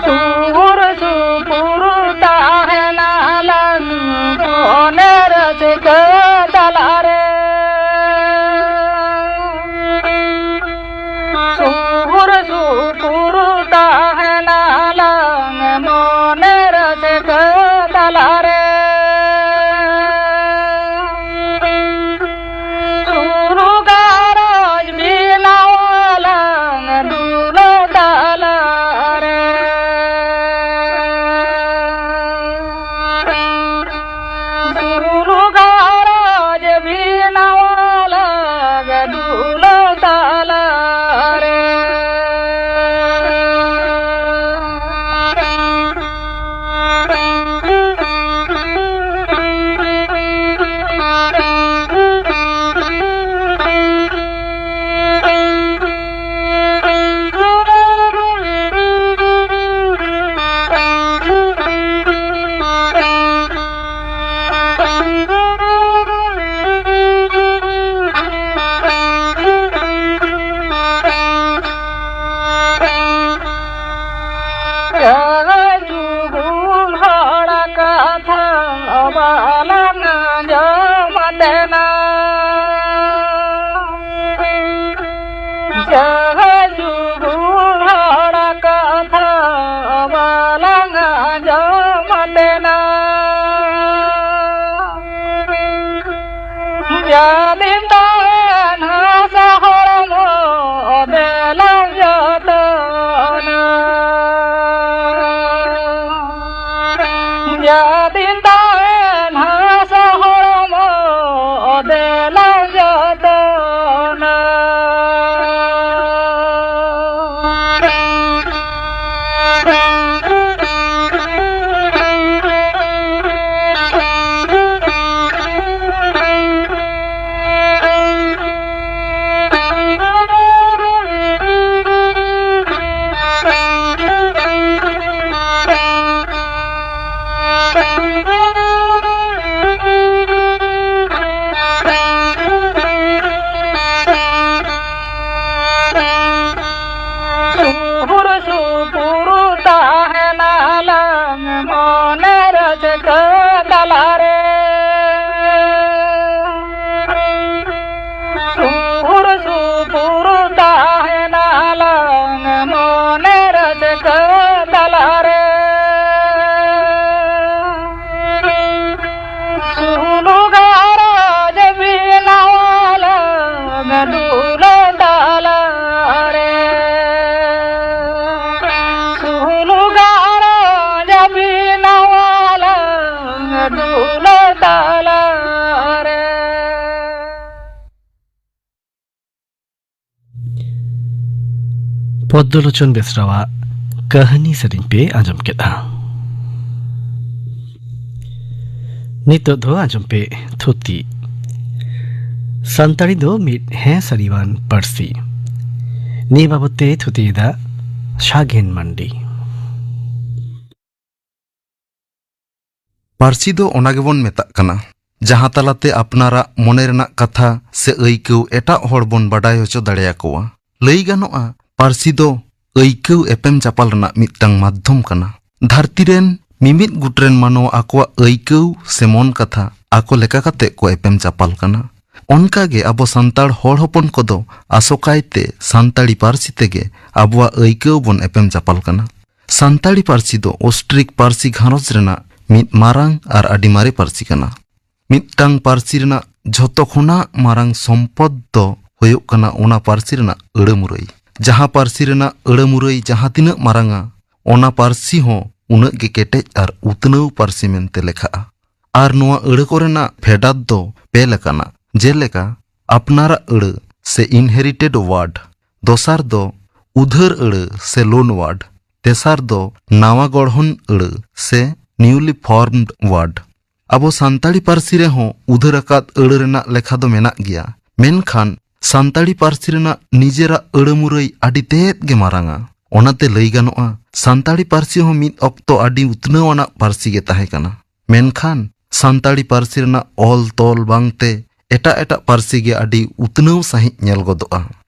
ᱥᱩᱨ ᱥᱩᱯᱩᱨ ᱛᱟᱦᱮᱱᱟᱞᱟᱝ ᱢᱚᱱᱮ ᱨᱟᱹᱥᱠᱟᱹ ᱛᱟᱞᱟᱨᱮ᱾ ᱡᱟᱹᱛᱤᱢ ᱛᱟᱦᱮᱱ ᱦᱟᱥᱟ ᱦᱚᱲᱢᱚ ᱫᱮᱞᱟᱝ ᱡᱚᱛᱚᱱᱟ᱾ ᱡᱟᱹᱛᱤᱢ ᱛᱟᱦᱮᱱ ᱦᱟᱥᱟ ᱦᱚᱲᱢᱚ ᱫᱮᱞᱟᱝ ᱡᱚᱛᱚᱱᱟ᱾ ᱥᱩᱨ ᱥᱩᱯᱩᱨ ᱛᱟᱦᱮᱱᱟᱞᱟᱝ ᱢᱚᱱᱮ ᱨᱟᱹᱥᱠᱟᱹ ᱛᱟᱞᱟᱨᱮ᱾ ᱥᱩᱨ ᱥᱩᱯᱩᱨ ᱛᱟᱦᱮᱱᱟᱞᱟᱝ ᱢᱚᱱᱮ ᱨᱟᱹᱥᱠᱟᱹ ᱛᱟᱞᱟᱨᱮ᱾ ᱥᱩᱞᱩ ᱜᱷᱟᱨᱚᱸᱡᱽ ᱵᱮᱱᱟᱣᱟᱞᱟᱝ ᱫᱩᱞᱟᱹᱲ ᱛᱟᱞᱟᱨᱮ᱾ ᱥᱩᱞᱩ ᱜᱷᱟᱨᱚᱸᱡᱽ ᱵᱮᱱᱟᱣᱟᱞᱟᱝ ᱫᱩᱞᱟᱹᱲ ᱛᱟᱞᱟᱨᱮ᱾ ᱯᱚᱫᱽᱫᱚᱞᱳᱪᱚᱱ ᱵᱮᱥᱨᱟᱣᱟᱜ ᱠᱟᱹᱦᱱᱤ ᱥᱮᱨᱮᱧ ᱯᱮ ᱟᱸᱡᱚᱢ ᱠᱮᱫᱼᱟ᱾ ᱱᱤᱛᱚᱜ ᱫᱚ ᱟᱸᱡᱚᱢ ᱯᱮ ᱛᱷᱩᱛᱤ᱾ ᱥᱟᱱᱛᱟᱲᱤ ᱫᱚ ᱢᱤᱫ ᱦᱮᱸ ᱥᱟᱹᱨᱤᱣᱟᱱ ᱯᱟᱹᱨᱥᱤ᱾ ᱱᱤᱭᱟᱹ ᱵᱟᱵᱚᱛ ᱛᱮ ᱛᱷᱩᱛᱤᱭᱮᱫᱟ ᱥᱟᱜᱮᱱ ᱢᱟᱱᱰᱤ᱾ ᱯᱟᱹᱨᱥᱤ ᱫᱚ ᱚᱱᱟ ᱜᱮᱵᱚᱱ ᱢᱮᱛᱟᱜ ᱠᱟᱱᱟ, ᱡᱟᱦᱟᱸ ᱛᱟᱞᱟᱛᱮ ᱟᱯᱱᱟᱨᱟᱜ ᱢᱚᱱᱮ ᱨᱮᱱᱟᱜ ᱠᱟᱛᱷᱟ ᱥᱮ ᱟᱹᱭᱠᱟᱹᱣ ᱮᱴᱟᱜ ᱦᱚᱲ ᱵᱚᱱ ᱵᱟᱰᱟᱭ ᱦᱚᱪᱚ ᱫᱟᱲᱮᱭᱟᱠᱚᱣᱟ᱾ ᱞᱟᱹᱭ ᱜᱟᱱᱚᱜᱼᱟ, ᱯᱟᱹᱨᱥᱤ ᱫᱚ ᱟᱹᱭᱠᱟᱹᱣ ᱮᱯᱮᱢ ᱪᱟᱯᱟᱞ ᱨᱮᱱᱟᱜ ᱢᱤᱫᱴᱟᱝ ᱢᱟᱫᱽᱫᱷᱚᱢ ᱠᱟᱱᱟ᱾ ᱫᱷᱟᱹᱨᱛᱤ ᱨᱮᱱ ᱢᱤᱢᱤᱫ ᱜᱩᱴ ᱨᱮᱱ ᱢᱟᱱᱣᱟ ᱟᱠᱚᱣᱟᱜ ᱟᱹᱭᱠᱟᱹᱣ ᱥᱮ ᱢᱚᱱ ᱠᱟᱛᱷᱟ ᱟᱠᱚ ᱞᱮᱠᱟ ᱠᱟᱛᱮ ᱠᱚ ᱮᱯᱮᱢ ᱪᱟᱯᱟᱞ ᱠᱟᱱᱟ᱾ ᱚᱱᱠᱟ ᱜᱮ ᱟᱵᱚ ᱥᱟᱱᱛᱟᱲ ᱦᱚᱲ ᱦᱚᱯᱚᱱ ᱠᱚᱫᱚ ᱟᱥᱚᱠᱟᱭ ᱛᱮ ᱥᱟᱱᱛᱟᱲᱤ ᱯᱟᱹᱨᱥᱤ ᱛᱮᱜᱮ ᱟᱵᱚᱣᱟᱜ ᱟᱹᱭᱠᱟᱹᱣ ᱵᱚᱱ ᱮᱯᱮᱢ ᱪᱟᱯᱟᱞ ᱠᱟᱱᱟ᱾ ᱥᱟᱱᱛᱟᱲᱤ ᱯᱟᱹᱨᱥᱤ ᱫᱚ ᱚᱥᱴᱨᱤᱠ ᱯᱟᱹᱨᱥᱤ ᱜᱷᱟᱨᱚᱸᱡᱽ ᱨᱮᱱᱟᱜ ᱢᱤᱫ ᱢᱟᱨᱟᱝ ᱟᱨ ᱟᱹᱰᱤ ᱢᱟᱨᱮ ᱯᱟᱹᱨᱥᱤ ᱠᱟᱱᱟ᱾ ᱢᱤᱫᱴᱟᱝ ᱯᱟᱹᱨᱥᱤ ᱨᱮᱱᱟᱜ ᱡᱷᱚᱛᱚ ᱠᱷᱚᱱᱟᱜ ᱢᱟᱨᱟᱝ ᱥᱚᱢᱯᱚᱫ ᱫᱚ ᱦᱩᱭᱩᱜ ᱠᱟᱱᱟ ᱚᱱᱟ ᱯᱟᱹᱨᱥᱤ ᱨᱮᱱᱟᱜ ᱟᱹᱲᱟᱹ ᱢᱩᱨᱟᱹᱭ᱾ ᱡᱟᱦᱟᱸ ᱯᱟᱹᱨᱥᱤ ᱨᱮᱱᱟᱜ ᱟᱹᱲᱟᱹ ᱢᱩᱨᱟᱹᱭ ᱡᱟᱦᱟᱸ ᱛᱤᱱᱟᱹᱜ ᱢᱟᱨᱟᱝᱟ, ᱚᱱᱟ ᱯᱟᱹᱨᱥᱤ ᱦᱚᱸ ᱩᱱᱟᱹᱜ ᱜᱮ ᱠᱮᱴᱮᱡ ᱟᱨ ᱩᱛᱱᱟᱹᱣ ᱯᱟᱹᱨᱥᱤ ᱢᱮᱱᱛᱮ ᱞᱮᱠᱷᱟᱜᱼᱟ᱾ ᱟᱨ ᱱᱚᱣᱟ ᱟᱹᱲᱟᱹ ᱠᱚᱨᱮᱱᱟᱜ ᱯᱷᱮᱰᱟᱛ ᱫᱚ ᱯᱮ ᱞᱮᱠᱟᱱᱟ, ᱡᱮᱞᱮᱠᱟ ᱟᱯᱱᱟᱨᱟᱜ ᱟᱹᱲᱟᱹ ᱥᱮ inherited word, ᱫᱚᱥᱟᱨ ᱫᱚ ᱩᱫᱷᱟᱹᱨ ᱟᱹᱲᱟᱹ ᱥᱮ loan word, ᱛᱮᱥᱟᱨ ᱫᱚ ᱱᱟᱣᱟ ᱜᱚᱲᱦᱚᱱ ᱟᱹᱲᱟᱹ ᱥᱮ newly formed word᱾ ᱟᱵᱚ ᱥᱟᱱᱛᱟᱲᱤ ᱯᱟᱹᱨᱥᱤ ᱨᱮᱦᱚᱸ ᱩᱫᱷᱟᱹᱨ ᱟᱠᱟᱫ ᱟᱹᱲᱟᱹ ᱨᱮᱱᱟᱜ ᱞᱮᱠᱷᱟ ᱫᱚ ᱢᱮᱱᱟᱜ ᱜᱮᱭᱟ, ᱢᱮᱱᱠᱷᱟᱱ ᱥᱟᱱᱛᱟᱲᱤ ᱯᱟᱹᱨᱥᱤ ᱨᱮᱱᱟᱜ ᱱᱤᱡᱮᱨᱟᱜ ᱟᱹᱲᱟᱹ ᱢᱩᱨᱟᱹᱭ ᱟᱹᱰᱤ ᱛᱮᱫ ᱜᱮ ᱢᱟᱨᱟᱝᱟ᱾ ᱚᱱᱟᱛᱮ ᱞᱟᱹᱭ ᱜᱟᱱᱚᱜᱼᱟ, ᱥᱟᱱᱛᱟᱲᱤ ᱯᱟᱹᱨᱥᱤ ᱦᱚᱸ ᱢᱤᱫ ᱚᱠᱛᱚ ᱟᱹᱰᱤ ᱩᱛᱱᱟᱹᱣ ᱟᱱᱟᱜ ᱯᱟᱹᱨᱥᱤ ᱜᱮ ᱛᱟᱦᱮᱸ ᱠᱟᱱᱟ᱾ ᱢᱮᱱᱠᱷᱟᱱ ᱥᱟᱱᱛᱟᱲᱤ ᱯᱟᱹᱨᱥᱤ ᱨᱮᱱᱟᱜ ᱚᱞ ᱛᱚᱞ ᱵᱟᱝᱛᱮ ᱮᱴᱟᱜ ᱮᱴᱟᱜ ᱯᱟᱹᱨᱥᱤ ᱜᱮ ᱟᱹᱰᱤ ᱩᱛᱱᱟᱹᱣ ᱥᱟᱺᱦᱤᱡ ᱧᱮᱞ ᱜᱚᱫᱚᱜᱼᱟ᱾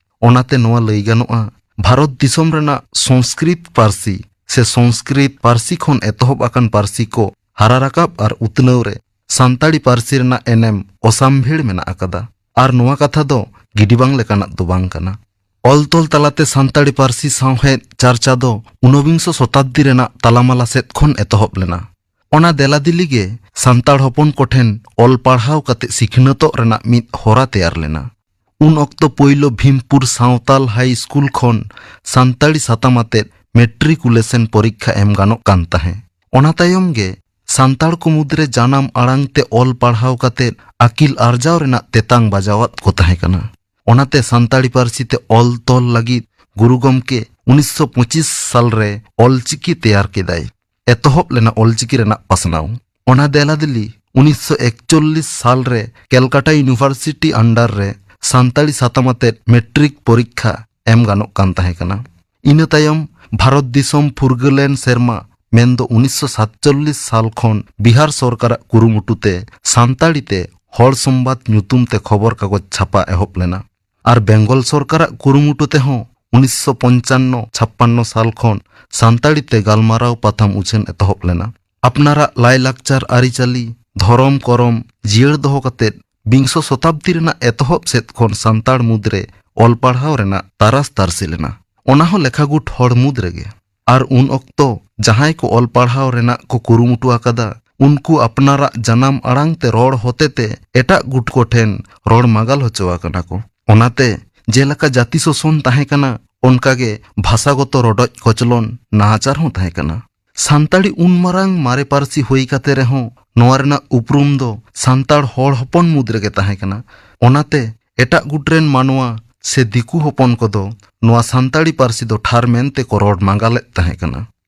ᱚᱱᱟᱛᱮ ᱱᱚᱣᱟ ᱞᱟᱹᱭ ᱜᱟᱱᱚᱜᱼᱟ, ᱵᱷᱟᱨᱚᱛ ᱫᱤᱥᱚᱢ ᱨᱮᱱᱟᱜ ᱥᱚᱝᱥᱠᱨᱤᱛ ᱯᱟᱹᱨᱥᱤ ᱥᱮ ᱥᱚᱝᱥᱠᱨᱤᱛ ᱯᱟᱹᱨᱥᱤ ᱠᱷᱚᱱ ᱮᱛᱚᱦᱚᱵ ᱟᱠᱟᱱ ᱯᱟᱹᱨᱥᱤ ᱠᱚ ᱦᱟᱨᱟ ᱨᱟᱠᱟᱵ ᱟᱨ ᱩᱛᱱᱟᱹᱣ ᱨᱮ ᱥᱟᱱᱛᱟᱲᱤ ᱯᱟᱹᱨᱥᱤ ᱨᱮᱱᱟᱜ ᱮᱱᱮᱢ ᱚᱥᱟᱢᱵᱷᱮᱲ ᱢᱮᱱᱟᱜ ᱟᱠᱟᱫᱟ᱾ ᱟᱨ ᱱᱚᱣᱟ ᱠᱟᱛᱷᱟ ᱫᱚ ᱜᱤᱰᱤ ᱵᱟᱝ ᱞᱮᱠᱟᱱᱟᱜ ᱫᱚ ᱵᱟᱝ ᱠᱟᱱᱟ᱾ ᱚᱞ ᱛᱚᱞ ᱛᱟᱞᱟᱛᱮ ᱥᱟᱱᱛᱟᱲᱤ ᱯᱟᱹᱨᱥᱤ ᱥᱟᱶᱦᱮᱫ ᱪᱟᱨᱪᱟ ᱫᱚ ᱩᱱᱚᱵᱤᱝᱥᱚ ᱥᱚᱛᱟᱵᱫᱤ ᱨᱮᱱᱟᱜ ᱛᱟᱞᱟᱢᱟᱞᱟ ᱥᱮᱫ ᱠᱷᱚᱱ ᱮᱛᱚᱦᱚᱵ ᱞᱮᱱᱟ᱾ ᱚᱱᱟ ᱫᱮᱞᱟᱫᱤᱞᱤ ᱜᱮ ᱥᱟᱱᱛᱟᱲ ᱦᱚᱯᱚᱱ ᱠᱚᱴᱷᱮᱱ ᱚᱞ ᱯᱟᱲᱦᱟᱣ ᱠᱟᱛᱮ ᱥᱤᱠᱷᱱᱟᱹᱛᱚᱜ ᱨᱮᱱᱟᱜ ᱢᱤᱫ ᱦᱚᱨᱟ ᱛᱮᱭᱟᱨ ᱞᱮᱱᱟ᱾ ᱩᱱ ᱚᱠᱛᱚ ᱯᱳᱭᱞᱳ ᱵᱷᱤᱢᱯᱩᱨ ᱥᱟᱶᱛᱟᱞ ᱦᱟᱭ ᱥᱠᱩᱞ ᱠᱷᱚᱱ ᱥᱟᱱᱛᱟᱲᱤ ᱥᱟᱛᱟᱢ ᱟᱛᱮᱫ ᱢᱮᱴᱨᱤᱠᱩᱞᱮᱥᱚᱱ ᱯᱚᱨᱤᱠᱠᱷᱟ ᱮᱢ ᱜᱟᱱᱚᱜ ᱠᱟᱱ ᱛᱟᱦᱮᱸ᱾ ᱚᱱᱟ ᱛᱟᱭᱚᱢ ᱜᱮ ᱥᱟᱱᱛᱟᱲ ᱠᱚ ᱢᱩᱫᱽᱨᱮ ᱡᱟᱱᱟᱢ ᱟᱲᱟᱝ ᱛᱮ ᱚᱞ ᱯᱟᱲᱦᱟᱣ ᱠᱟᱛᱮ ᱟᱹᱠᱤᱞ ᱟᱨᱡᱟᱣ ᱨᱮᱱᱟᱜ ᱛᱮᱛᱟᱝ ᱵᱟᱡᱟᱣᱟᱫ ᱠᱚ ᱛᱟᱦᱮᱸ ᱠᱟᱱᱟ᱾ ᱚᱱᱟᱛᱮ ᱥᱟᱱᱛᱟᱲᱤ ᱯᱟᱹᱨᱥᱤ ᱛᱮ ᱚᱞ ᱛᱚᱞ ᱞᱟᱹᱜᱤᱫ ᱜᱩᱨᱩ ᱜᱚᱢᱠᱮ ᱩᱱᱤᱥᱥᱚ ᱯᱚᱸᱪᱤᱥ ᱥᱟᱞ ᱨᱮ ᱚᱞᱪᱤᱠᱤ ᱛᱮᱭᱟᱨ ᱠᱮᱫᱟᱭ᱾ ᱮᱛᱚᱦᱚᱵ ᱞᱮᱱᱟ ᱚᱞᱪᱤᱠᱤ ᱨᱮᱱᱟᱜ ᱯᱟᱥᱱᱟᱣ᱾ ᱚᱱᱟ ᱫᱮᱞᱟᱫᱤᱞᱤ ᱩᱱᱤᱥᱥᱚ ᱮᱠᱪᱚᱞᱞᱤᱥ ᱥᱟᱞ ᱨᱮ ᱠᱮᱞᱠᱟᱴᱟ ᱤᱭᱩᱱᱤᱵᱷᱟᱨᱥᱤᱴᱤ under ᱨᱮ ᱥᱟᱱᱛᱟᱲᱤ ᱥᱟᱛᱟᱢ ᱟᱛᱮᱫ ᱢᱮᱴᱨᱤᱠ ᱯᱚᱨᱤᱠᱠᱷᱟ ᱮᱢ ᱜᱟᱱᱚᱜ ᱠᱟᱱ ᱛᱟᱦᱮᱸ ᱠᱟᱱᱟ᱾ ᱤᱱᱟᱹ ᱛᱟᱭᱚᱢ ᱵᱷᱟᱨᱚᱛ ᱫᱤᱥᱚᱢ ᱯᱷᱩᱨᱜᱟᱹᱞᱮᱱ ᱥᱮᱨᱢᱟ, ᱢᱮᱱᱫᱚ ᱩᱱᱤᱥᱥᱚ ᱥᱟᱛᱪᱚᱞᱞᱤᱥ ᱥᱟᱞ ᱠᱷᱚᱱ ᱵᱤᱦᱟᱨ ᱥᱚᱨᱠᱟᱨᱟᱜ ᱠᱩᱨᱩᱢᱩᱴᱩ ᱛᱮ ᱥᱟᱱᱛᱟᱲᱤ ᱛᱮ ᱦᱚᱲ ᱥᱚᱢᱵᱟᱫ ᱧᱩᱛᱩᱢ ᱛᱮ ᱠᱷᱚᱵᱚᱨ ᱠᱟᱜᱚᱡᱽ ᱪᱷᱟᱯᱟ ᱮᱦᱚᱵ ᱞᱮᱱᱟ᱾ ᱟᱨ ᱵᱮᱝᱜᱚᱞ ᱥᱚᱨᱠᱟᱨᱟᱜ ᱠᱩᱨᱩᱢᱩᱴᱩ ᱛᱮᱦᱚᱸ ᱩᱱᱤᱥᱥᱚ ᱯᱚᱧᱪᱟᱱᱱᱚ ᱪᱷᱟᱯᱯᱟᱱᱱᱚ ᱥᱟᱞ ᱠᱷᱚᱱ ᱥᱟᱱᱛᱟᱲᱤ ᱛᱮ ᱜᱟᱞᱢᱟᱨᱟᱣ ᱯᱟᱛᱷᱟᱢ ᱩᱪᱷᱟᱹᱱ ᱮᱛᱚᱦᱚᱵ ᱞᱮᱱᱟ᱾ ᱟᱯᱱᱟᱨᱟᱜ ᱞᱟᱭᱞᱟᱠᱪᱟᱨ, ᱟᱹᱨᱤᱪᱟᱹᱞᱤ, ᱫᱷᱚᱨᱚᱢ ᱠᱚᱨᱚᱢ ᱡᱤᱭᱟᱹᱲ ᱫᱚᱦᱚ ᱠᱟᱛᱮ ᱵᱤᱝᱥᱚ ᱥᱚᱛᱟᱵᱫᱤ ᱨᱮᱱᱟᱜ ᱮᱛᱚᱦᱚᱵ ᱥᱮᱫ ᱠᱷᱚᱱ ᱥᱟᱱᱛᱟᱲ ᱢᱩᱫᱽᱨᱮ ᱚᱞ ᱯᱟᱲᱦᱟᱣ ᱨᱮᱱᱟᱜ ᱛᱟᱨᱟᱥ ᱛᱟᱨᱥᱮ ᱞᱮᱱᱟ, ᱚᱱᱟ ᱦᱚᱸ ᱞᱮᱠᱷᱟᱜᱩᱴ ᱦᱚᱲ ᱢᱩᱫᱽ ᱨᱮᱜᱮ᱾ ᱟᱨ ᱩᱱ ᱚᱠᱛᱚ ᱡᱟᱦᱟᱸᱭ ᱠᱚ ᱚᱞ ᱯᱟᱲᱦᱟᱣ ᱨᱮᱱᱟᱜ ᱠᱚ ᱠᱩᱨᱩᱢᱩᱴᱩ ᱟᱠᱟᱫᱟ, ᱩᱱᱠᱩ ᱟᱯᱱᱟᱨᱟᱜ ᱡᱟᱱᱟᱢ ᱟᱲᱟᱝ ᱛᱮ ᱨᱚᱲ ᱦᱚᱛᱮᱛᱮ ᱮᱴᱟᱜ ᱜᱩᱴ ᱠᱚ ᱴᱷᱮᱱ ᱨᱚᱲ ᱢᱟᱜᱟᱞ ᱦᱚᱪᱚ ᱟᱠᱟᱱᱟ ᱠᱚ᱾ ᱚᱱᱟᱛᱮ ᱡᱮᱞᱮᱠᱟ ᱡᱟᱹᱛᱤ ᱥᱳᱥᱚᱱ ᱛᱟᱦᱮᱸ ᱠᱟᱱᱟ, ᱚᱱᱠᱟᱜᱮ ᱵᱷᱟᱥᱟᱜᱚᱛᱚ ᱨᱚᱰᱚᱡ ᱠᱚᱪᱞᱚᱱ, ᱱᱟᱦᱟᱪᱟᱨ ᱦᱚᱸ ᱛᱟᱦᱮᱸ ᱠᱟᱱᱟ᱾ ᱥᱟᱱᱛᱟᱲᱤ ᱩᱱ ᱢᱟᱨᱟᱝ ᱢᱟᱨᱮ ᱯᱟᱹᱨᱥᱤ ᱦᱩᱭ ᱠᱟᱛᱮ ᱨᱮᱦᱚᱸ ᱱᱚᱣᱟ ᱨᱮᱱᱟᱜ ᱩᱯᱨᱩᱢ ᱫᱚ ᱥᱟᱱᱛᱟᱲ ᱦᱚᱲ ᱦᱚᱯᱚᱱ ᱢᱩᱫᱽ ᱨᱮᱜᱮ ᱛᱟᱦᱮᱸ ᱠᱟᱱᱟ᱾ ᱚᱱᱟᱛᱮ ᱮᱴᱟᱜ ᱜᱩᱴ ᱨᱮᱱ ᱢᱟᱱᱣᱟ ᱥᱮ ᱫᱤᱠᱩ ᱦᱚᱯᱚᱱ ᱠᱚᱫᱚ ᱱᱚᱣᱟ ᱥᱟᱱᱛᱟᱲᱤ ᱯᱟᱹᱨᱥᱤ ᱫᱚ ᱴᱷᱟᱨ ᱢᱮᱱᱛᱮ ᱠᱚ ᱨᱚᱲ ᱢᱟᱸᱜᱟᱞᱮᱫ ᱛᱟᱦᱮᱸ ᱠᱟᱱᱟ᱾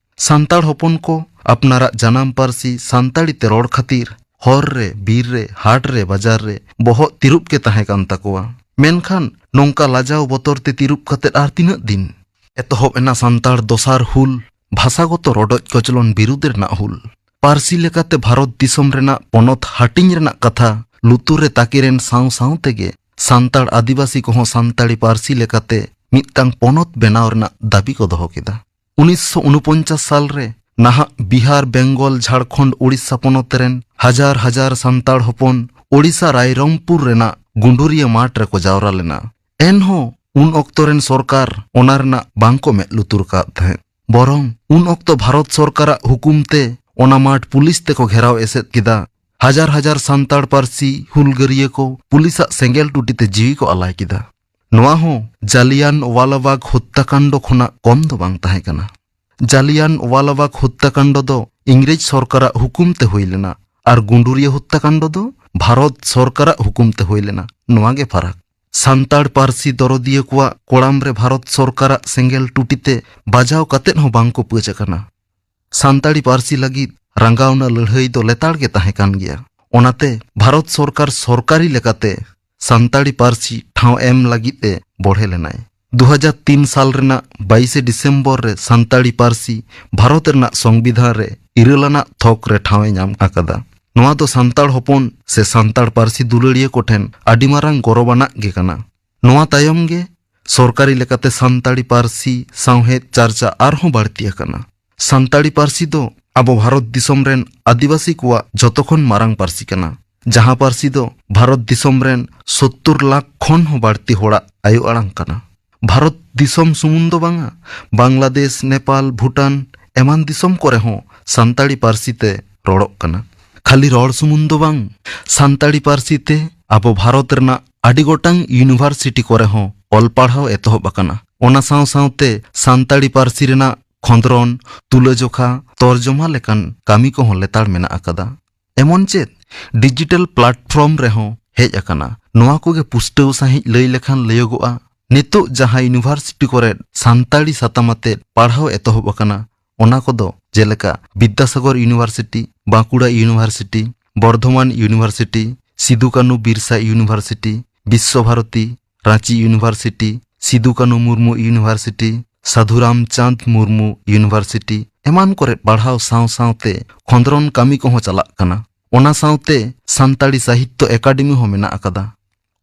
ᱥᱟᱱᱛᱟᱲ ᱦᱚᱯᱚᱱ ᱠᱚ ᱟᱯᱱᱟᱨᱟᱜ ᱡᱟᱱᱟᱢ ᱯᱟᱹᱨᱥᱤ ᱥᱟᱱᱛᱟᱲᱤ ᱛᱮ ᱨᱚᱲ ᱠᱷᱟᱹᱛᱤᱨ ᱦᱚᱨ ᱨᱮ, ᱵᱤᱨ ᱨᱮ, ᱦᱟᱴ ᱨᱮ, ᱵᱟᱡᱟᱨ ᱨᱮ ᱵᱚᱦᱚᱜ ᱛᱤᱨᱩᱵ ᱜᱮ ᱛᱟᱦᱮᱸ ᱠᱟᱱ ᱛᱟᱠᱚᱣᱟ᱾ ᱢᱮᱱᱠᱷᱟᱱ ᱱᱚᱝᱠᱟ ᱞᱟᱡᱟᱣ ᱵᱚᱛᱚᱨ ᱛᱮ ᱛᱤᱨᱩᱵ ᱠᱟᱛᱮᱫ ᱟᱨ ᱛᱤᱱᱟᱹᱜ ᱫᱤᱱ? ᱮᱛᱚᱦᱚᱵ ᱮᱱᱟ ᱥᱟᱱᱛᱟᱲ ᱫᱚᱥᱟᱨ ᱦᱩᱞ, ᱵᱷᱟᱥᱟᱜᱚᱛᱚ ᱨᱚᱰᱚᱡ ᱠᱚᱪᱞᱚᱱ ᱵᱤᱨᱩᱫᱽ ᱨᱮᱱᱟᱜ ᱦᱩᱞ᱾ ᱯᱟᱹᱨᱥᱤ ᱞᱮᱠᱟᱛᱮ ᱵᱷᱟᱨᱚᱛ ᱫᱤᱥᱚᱢ ᱨᱮᱱᱟᱜ ᱯᱚᱱᱚᱛ ᱦᱟᱹᱴᱤᱧ ᱨᱮᱱᱟᱜ ᱠᱟᱛᱷᱟ ᱞᱩᱛᱩᱨ ᱨᱮ ᱛᱟᱠᱮᱨᱮᱱ ᱥᱟᱶ ᱥᱟᱶ ᱛᱮᱜᱮ ᱥᱟᱱᱛᱟᱲ ᱟᱹᱫᱤᱵᱟᱹᱥᱤ ᱠᱚᱦᱚᱸ ᱥᱟᱱᱛᱟᱲᱤ ᱯᱟᱹᱨᱥᱤ ᱞᱮᱠᱟᱛᱮ ᱢᱤᱫᱴᱟᱝ ᱯᱚᱱᱚᱛ ᱵᱮᱱᱟᱣ ᱨᱮᱱᱟᱜ ᱫᱟᱹᱵᱤ ᱠᱚ ᱫᱚᱦᱚ ᱠᱮᱫᱟ᱾ ᱩᱱᱤᱥᱥᱚ ᱩᱱᱩᱯᱚᱧᱪᱟᱥ ᱥᱟᱞ ᱨᱮ ᱱᱟᱦᱟᱜ ᱵᱤᱦᱟᱨ, ᱵᱮᱝᱜᱚᱞ, ᱡᱷᱟᱲᱠᱷᱚᱸᱰ, ᱳᱰᱤᱥᱟ ᱯᱚᱱᱚᱛ ᱨᱮᱱ ᱦᱟᱡᱟᱨ ᱦᱟᱡᱟᱨ ᱥᱟᱱᱛᱟᱲ ᱦᱚᱯᱚᱱ ᱳᱰᱤᱥᱟ ᱨᱟᱭᱨᱚᱝᱯᱩᱨ ᱨᱮᱱᱟᱜ ᱜᱩᱸᱰᱩᱨᱤᱭᱟᱹ ᱢᱟᱴᱷ ᱨᱮᱠᱚ ᱡᱟᱣᱨᱟ ᱞᱮᱱᱟ᱾ ᱮᱱᱦᱚᱸ ᱩᱱ ᱚᱠᱛᱚ ᱨᱮᱱ ᱥᱚᱨᱠᱟᱨ ᱚᱱᱟ ᱨᱮᱱᱟᱜ ᱵᱟᱝ ᱠᱚ ᱢᱮᱫ ᱞᱩᱛᱩᱨ ᱟᱠᱟᱫ ᱛᱟᱦᱮᱸᱫ᱾ ᱵᱚᱨᱚᱝ ᱩᱱ ᱚᱠᱛᱚ ᱵᱷᱟᱨᱚᱛ ᱥᱚᱨᱠᱟᱨᱟᱜ ᱦᱩᱠᱩᱢ ᱛᱮ ᱚᱱᱟ ᱢᱟᱴᱷ ᱯᱩᱞᱤᱥ ᱛᱮᱠᱚ ᱜᱷᱮᱨᱟᱣ ᱮᱥᱮᱫ ᱠᱮᱫᱟ᱾ ᱦᱟᱡᱟᱨ ᱦᱟᱡᱟᱨ ᱥᱟᱱᱛᱟᱲ ᱯᱟᱹᱨᱥᱤ ᱦᱩᱞᱜᱟᱹᱨᱤᱭᱟᱹ ᱠᱚ ᱯᱩᱞᱤᱥᱟᱜ ᱥᱮᱸᱜᱮᱞ ᱴᱩᱴᱤ ᱛᱮ ᱡᱤᱣᱤ ᱠᱚ ᱟᱞᱟᱭ ᱠᱮᱫᱟ᱾ ᱱᱚᱣᱟ ᱦᱚᱸ ᱡᱟᱞᱤᱭᱟᱱ ᱣᱟᱞᱟᱵᱟᱜᱽ ᱦᱚᱛᱛᱟᱠᱟᱱᱰ ᱠᱷᱚᱱᱟᱜ ᱠᱚᱢ ᱫᱚ ᱵᱟᱝ ᱛᱟᱦᱮᱸ ᱠᱟᱱᱟ᱾ ᱡᱟᱞᱤᱭᱟᱱ ᱣᱟᱞᱟᱵᱟᱜᱽ ᱦᱚᱛᱛᱟᱠᱟᱱᱰ ᱫᱚ ᱤᱝᱨᱮᱡᱽ ᱥᱚᱨᱠᱟᱨᱟᱜ ᱦᱩᱠᱩᱢ ᱛᱮ ᱦᱩᱭ ᱞᱮᱱᱟ ᱟᱨ ᱜᱩᱸᱰᱩᱨᱤᱭᱟᱹ ᱦᱚᱛᱛᱟᱠᱟᱱᱰ ᱫᱚ ᱵᱷᱟᱨᱚᱛ ᱥᱚᱨᱠᱟᱨᱟᱜ ᱦᱩᱠᱩᱢ ᱛᱮ ᱦᱩᱭ ᱞᱮᱱᱟ᱾ ᱱᱚᱣᱟ ᱜᱮ ᱯᱷᱟᱨᱟᱠ᱾ ᱥᱟᱱᱛᱟᱲ ᱯᱟᱹᱨᱥᱤ ᱫᱚᱨᱚᱫᱤᱭᱟᱹ ᱠᱚᱣᱟᱜ ᱠᱚᱲᱟᱢ ᱨᱮ ᱵᱷᱟᱨᱚᱛ ᱥᱚᱨᱠᱟᱨᱟᱜ ᱥᱮᱸᱜᱮᱞ ᱴᱩᱴᱤ ᱛᱮ ᱵᱟᱡᱟᱣ ᱠᱟᱛᱮᱫ ᱦᱚᱸ ᱵᱟᱝ ᱠᱚ ᱯᱟᱹᱪ ᱟᱠᱟᱱᱟ᱾ ᱥᱟᱱᱛᱟᱲᱤ ᱯᱟᱹᱨᱥᱤ ᱞᱟᱹᱜᱤᱫ ᱨᱟᱸᱜᱟᱣᱱᱟ ᱞᱟᱹᱲᱦᱟᱹᱭ ᱫᱚ ᱞᱮᱛᱟᱲ ᱜᱮ ᱛᱟᱦᱮᱸ ᱠᱟᱱ ᱜᱮᱭᱟ᱾ ᱚᱱᱟᱛᱮ ᱵᱷᱟᱨᱚᱛ ᱥᱚᱨᱠᱟᱨ ᱥᱚᱨᱠᱟᱨᱤ ᱞᱮᱠᱟᱛᱮ ᱥᱟᱱᱛᱟᱲᱤ ᱯᱟᱹᱨᱥᱤ ᱴᱷᱟᱶ ᱮᱢ ᱞᱟᱹᱜᱤᱫ ᱮ ᱵᱚᱲᱦᱮ ᱞᱮᱱᱟᱭ᱾ ᱫᱩ ᱦᱟᱡᱟᱨ ᱛᱤᱱ ᱥᱟᱞ ᱨᱮᱱᱟᱜ ᱵᱟᱭᱤᱥᱮ ᱰᱤᱥᱮᱢᱵᱚᱨ ᱨᱮ ᱥᱟᱱᱛᱟᱲᱤ ᱯᱟᱹᱨᱥᱤ ᱵᱷᱟᱨᱚᱛ ᱨᱮᱱᱟᱜ ᱥᱚᱝᱵᱤᱫᱷᱟᱱ ᱨᱮ ᱤᱨᱟᱹᱞ ᱟᱱᱟᱜ ᱛᱷᱚᱠ ᱨᱮ ᱴᱷᱟᱶ ᱮ ᱧᱟᱢ ᱟᱠᱟᱫᱟ᱾ ᱱᱚᱣᱟ ᱫᱚ ᱥᱟᱱᱛᱟᱲ ᱦᱚᱯᱚᱱ ᱥᱮ ᱥᱟᱱᱛᱟᱲ ᱯᱟᱹᱨᱥᱤ ᱫᱩᱞᱟᱹᱲᱤᱭᱟᱹ ᱠᱚᱴᱷᱮᱱ ᱟᱹᱰᱤ ᱢᱟᱨᱟᱝ ᱜᱚᱨᱚᱵᱟᱱᱟᱜ ᱜᱮ ᱠᱟᱱᱟ᱾ ᱱᱚᱣᱟ ᱛᱟᱭᱚᱢ ᱜᱮ ᱥᱚᱨᱠᱟᱨᱤ ᱞᱮᱠᱟᱛᱮ ᱥᱟᱱᱛᱟᱲᱤ ᱯᱟᱹᱨᱥᱤ, ᱥᱟᱶᱦᱮᱫ, ᱪᱟᱨᱪᱟ ᱟᱨᱦᱚᱸ ᱵᱟᱹᱲᱛᱤ ᱟᱠᱟᱱᱟ᱾ ᱥᱟᱱᱛᱟᱲᱤ ᱯᱟᱹᱨᱥᱤ ᱫᱚ ᱟᱵᱚ ᱵᱷᱟᱨᱚᱛ ᱫᱤᱥᱚᱢ ᱨᱮᱱ ᱟᱹᱫᱤᱵᱟᱹᱥᱤ ᱠᱚᱣᱟᱜ ᱡᱚᱛᱚ ᱠᱷᱚᱱ ᱢᱟᱨᱟᱝ ᱯᱟᱹᱨᱥᱤ ᱠᱟᱱᱟ, ᱡᱟᱦᱟᱸ ᱯᱟᱹᱨᱥᱤ ᱫᱚ ᱵᱷᱟᱨᱚᱛ ᱫᱤᱥᱚᱢ ᱨᱮᱱ ᱥᱳᱛᱛᱳᱨ ᱞᱟᱠᱷ ᱠᱷᱚᱱ ᱦᱚᱸ ᱵᱟᱹᱲᱛᱤ ᱦᱚᱲᱟᱜ ᱟᱭᱳ ᱟᱲᱟᱝ ᱠᱟᱱᱟ᱾ ᱵᱷᱟᱨᱚᱛ ᱫᱤᱥᱚᱢ ᱥᱩᱢᱩᱝ ᱫᱚ ᱵᱟᱝᱟ, ᱵᱟᱝᱞᱟᱫᱮᱥ, ᱱᱮᱯᱟᱞ, ᱵᱷᱩᱴᱟᱱ ᱮᱢᱟᱱ ᱫᱤᱥᱚᱢ ᱠᱚᱨᱮ ᱦᱚᱸ ᱥᱟᱱᱛᱟᱲᱤ ᱯᱟᱹᱨᱥᱤ ᱛᱮ ᱨᱚᱲᱚᱜ ᱠᱟᱱᱟ᱾ ᱠᱷᱟᱹᱞᱤ ᱨᱚᱲ ᱥᱩᱢᱩᱝ ᱫᱚ ᱵᱟᱝ, ᱥᱟᱱᱛᱟᱲᱤ ᱯᱟᱹᱨᱥᱤ ᱛᱮ ᱟᱵᱚ ᱵᱷᱟᱨᱚᱛ ᱨᱮᱱᱟᱜ ᱟᱹᱰᱤ ᱜᱚᱴᱟᱝ ᱤᱭᱩᱱᱤᱵᱷᱟᱨᱥᱤᱴᱤ ᱠᱚᱨᱮ ᱦᱚᱸ ᱚᱞ ᱯᱟᱲᱦᱟᱣ ᱮᱛᱚᱦᱚᱵ ᱟᱠᱟᱱᱟ᱾ ᱚᱱᱟ ᱥᱟᱶ ᱥᱟᱶᱛᱮ ᱥᱟᱱᱛᱟᱲᱤ ᱯᱟᱹᱨᱥᱤ ᱨᱮᱱᱟᱜ ᱠᱷᱚᱸᱫᱽᱨᱚᱱ, ᱛᱩᱞᱟᱹᱡᱚᱠᱷᱟ, ᱛᱚᱨᱡᱚᱢᱟ ᱞᱮᱠᱟᱱ ᱠᱟᱹᱢᱤ ᱠᱚᱦᱚᱸ ᱞᱮᱛᱟᱲ ᱢᱮᱱᱟᱜ ᱟᱠᱟᱫᱟ᱾ ᱮᱢᱚᱱ ᱪᱮᱫ ᱰᱤᱡᱤᱴᱟᱞ ᱯᱞᱟᱴᱯᱷᱚᱨᱢ ᱨᱮᱦᱚᱸ ᱦᱮᱡ ᱟᱠᱟᱱᱟ᱾ ᱱᱚᱣᱟ ᱠᱚᱜᱮ ᱯᱩᱥᱴᱟᱹᱣ ᱥᱟᱺᱦᱤᱡ ᱞᱟᱹᱭ ᱞᱮᱠᱷᱟᱱ ᱞᱟᱹᱭᱚᱜᱚᱜᱼᱟ, ᱱᱤᱛᱚᱜ ᱡᱟᱦᱟᱸ ᱤᱭᱩᱱᱤᱵᱷᱟᱨᱥᱤᱴᱤ ᱠᱚᱨᱮ ᱥᱟᱱᱛᱟᱲᱤ ᱥᱟᱛᱟᱢ ᱟᱛᱮᱫ ᱯᱟᱲᱦᱟᱣ ᱮᱛᱚᱦᱚᱵ ᱟᱠᱟᱱᱟ, ᱚᱱᱟ ᱠᱚᱫᱚ ᱡᱮᱞᱮᱠᱟ Vidyasagar university, Bankura university, Burdwan university, Sidhu Kanhu Birsa university, Visva Bharati, Ranchi university, Sidhu Kanhu Murmu university, Sadhu Ramchand Murmu university ᱮᱢᱟᱱ ᱠᱚᱨᱮ ᱯᱟᱲᱦᱟᱣ ᱥᱟᱶ ᱥᱟᱶᱛᱮ ᱠᱷᱚᱸᱫᱽᱨᱚᱱ ᱠᱟᱹᱢᱤ ᱠᱚᱦᱚᱸ ᱪᱟᱞᱟᱜ ᱠᱟᱱᱟ᱾ ᱚᱱᱟ ᱥᱟᱶᱛᱮ ᱥᱟᱱᱛᱟᱲᱤ ᱥᱟᱦᱤᱛᱛᱚ ᱮᱠᱟᱰᱮᱢᱤ ᱦᱚᱸ ᱢᱮᱱᱟᱜ ᱟᱠᱟᱫᱟ᱾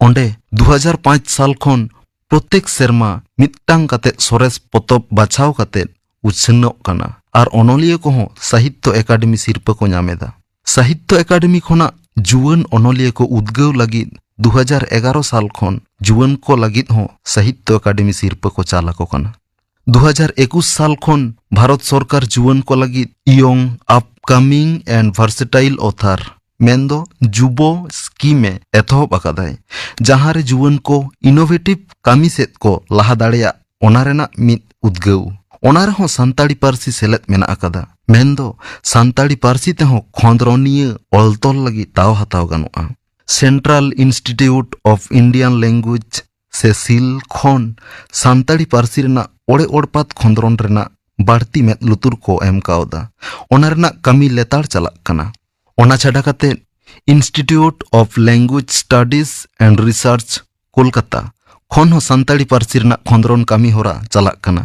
ᱚᱸᱰᱮ ᱫᱩ ᱦᱟᱡᱟᱨ ᱯᱟᱸᱪ ᱥᱟᱞ ᱠᱷᱚᱱ ᱯᱨᱚᱛᱮᱠ ᱥᱮᱨᱢᱟ ᱢᱤᱫᱴᱟᱝ ᱠᱟᱛᱮ ᱥᱚᱨᱮᱥ ᱯᱚᱛᱚᱵ ᱵᱟᱪᱷᱟᱣ ᱠᱟᱛᱮ ᱩᱪᱷᱟᱹᱱᱚᱜ ᱠᱟᱱᱟ ᱟᱨ ᱚᱱᱚᱞᱤᱭᱟᱹ ᱠᱚᱦᱚᱸ ᱥᱟᱦᱤᱛᱛᱚ ᱮᱠᱟᱰᱮᱢᱤ ᱥᱤᱨᱯᱟᱹ ᱠᱚ ᱧᱟᱢ ᱮᱫᱟ᱾ ᱥᱟᱦᱤᱛᱛᱚ ᱮᱠᱟᱰᱮᱢᱤ ᱠᱷᱚᱱᱟᱜ ᱡᱩᱣᱟᱹᱱ ᱚᱱᱚᱞᱤᱭᱟᱹ ᱠᱚ ᱩᱫᱽᱜᱟᱹᱣ ᱞᱟᱹᱜᱤᱫ ᱫᱩ ᱦᱟᱡᱟᱨ ᱮᱜᱟᱨᱚ ᱥᱟᱞ ᱠᱷᱚᱱ ᱡᱩᱣᱟᱹᱱ ᱠᱚ ᱞᱟᱹᱜᱤᱫ ᱦᱚᱸ ᱥᱟᱦᱤᱛᱛᱚ ᱮᱠᱟᱰᱮᱢᱤ ᱥᱤᱨᱯᱟᱹ ᱠᱚ ᱪᱟᱞ ᱟᱠᱚ ᱠᱟᱱᱟ᱾ ᱫᱩ ᱦᱟᱡᱟᱨ ᱮᱠᱩᱥ ᱥᱟᱞ ᱠᱷᱚᱱ ᱵᱷᱟᱨᱚᱛ ᱥᱚᱨᱠᱟᱨ ᱡᱩᱣᱟᱹᱱ ᱠᱚ ᱞᱟᱹᱜᱤᱫ Young Upcoming and Versatile Author ᱢᱮᱱᱫᱚ ᱡᱩᱵᱚ ᱥᱠᱤᱢ ᱮ ᱮᱛᱚᱦᱚᱵ ᱟᱠᱟᱫᱟᱭ, ᱡᱟᱦᱟᱸ ᱨᱮ ᱡᱩᱣᱟᱹᱱ ᱠᱚ ᱤᱱᱳᱵᱷᱮᱴᱤᱵᱷ ᱠᱟᱹᱢᱤ ᱥᱮᱫ ᱠᱚ ᱞᱟᱦᱟ ᱫᱟᱲᱮᱭᱟᱜ, ᱚᱱᱟ ᱨᱮᱱᱟᱜ ᱢᱤᱫ ᱩᱫᱽᱜᱟᱹᱣ᱾ ᱚᱱᱟ ᱨᱮᱦᱚᱸ ᱥᱟᱱᱛᱟᱲᱤ ᱯᱟᱹᱨᱥᱤ ᱥᱮᱞᱮᱫ ᱢᱮᱱᱟᱜ ᱟᱠᱟᱫᱟ᱾ ᱢᱮᱱᱫᱚ ᱥᱟᱱᱛᱟᱲᱤ ᱯᱟᱹᱨᱥᱤ ᱛᱮᱦᱚᱸ ᱠᱷᱚᱸᱫᱽᱨᱚᱱᱤᱭᱟᱹ ᱚᱞ ᱛᱚᱞ ᱞᱟᱹᱜᱤᱫ ᱫᱟᱣ ᱦᱟᱛᱟᱣ ᱜᱟᱱᱚᱜᱼᱟ᱾ Central Institute of Indian Language ᱥᱮ ᱥᱤᱞ ᱠᱷᱚᱱ ᱥᱟᱱᱛᱟᱲᱤ ᱯᱟᱹᱨᱥᱤ ᱨᱮᱱᱟᱜ ᱚᱲᱮ ᱚᱲᱯᱟᱛ ᱠᱷᱚᱸᱫᱽᱨᱚᱱ ᱨᱮᱱᱟᱜ ᱵᱟᱹᱲᱛᱤ ᱢᱮᱫ ᱞᱩᱛᱩᱨ ᱠᱚ ᱮᱢ ᱠᱟᱣᱫᱟ᱾ ᱚᱱᱟ ᱨᱮᱱᱟᱜ ᱠᱟᱹᱢᱤ ᱞᱮᱛᱟᱲ ᱪᱟᱞᱟᱜ ᱠᱟᱱᱟ᱾ ᱚᱱᱟ ᱪᱷᱟᱰᱟ ᱠᱟᱛᱮ Institute of Language Studies and Research, Kolkata ᱠᱷᱚᱱ ᱦᱚᱸ ᱥᱟᱱᱛᱟᱲᱤ ᱯᱟᱹᱨᱥᱤ ᱨᱮᱱᱟᱜ ᱠᱷᱚᱸᱫᱽᱨᱚᱱ ᱠᱟᱹᱢᱤ ᱦᱚᱨᱟ ᱪᱟᱞᱟᱜ ᱠᱟᱱᱟ᱾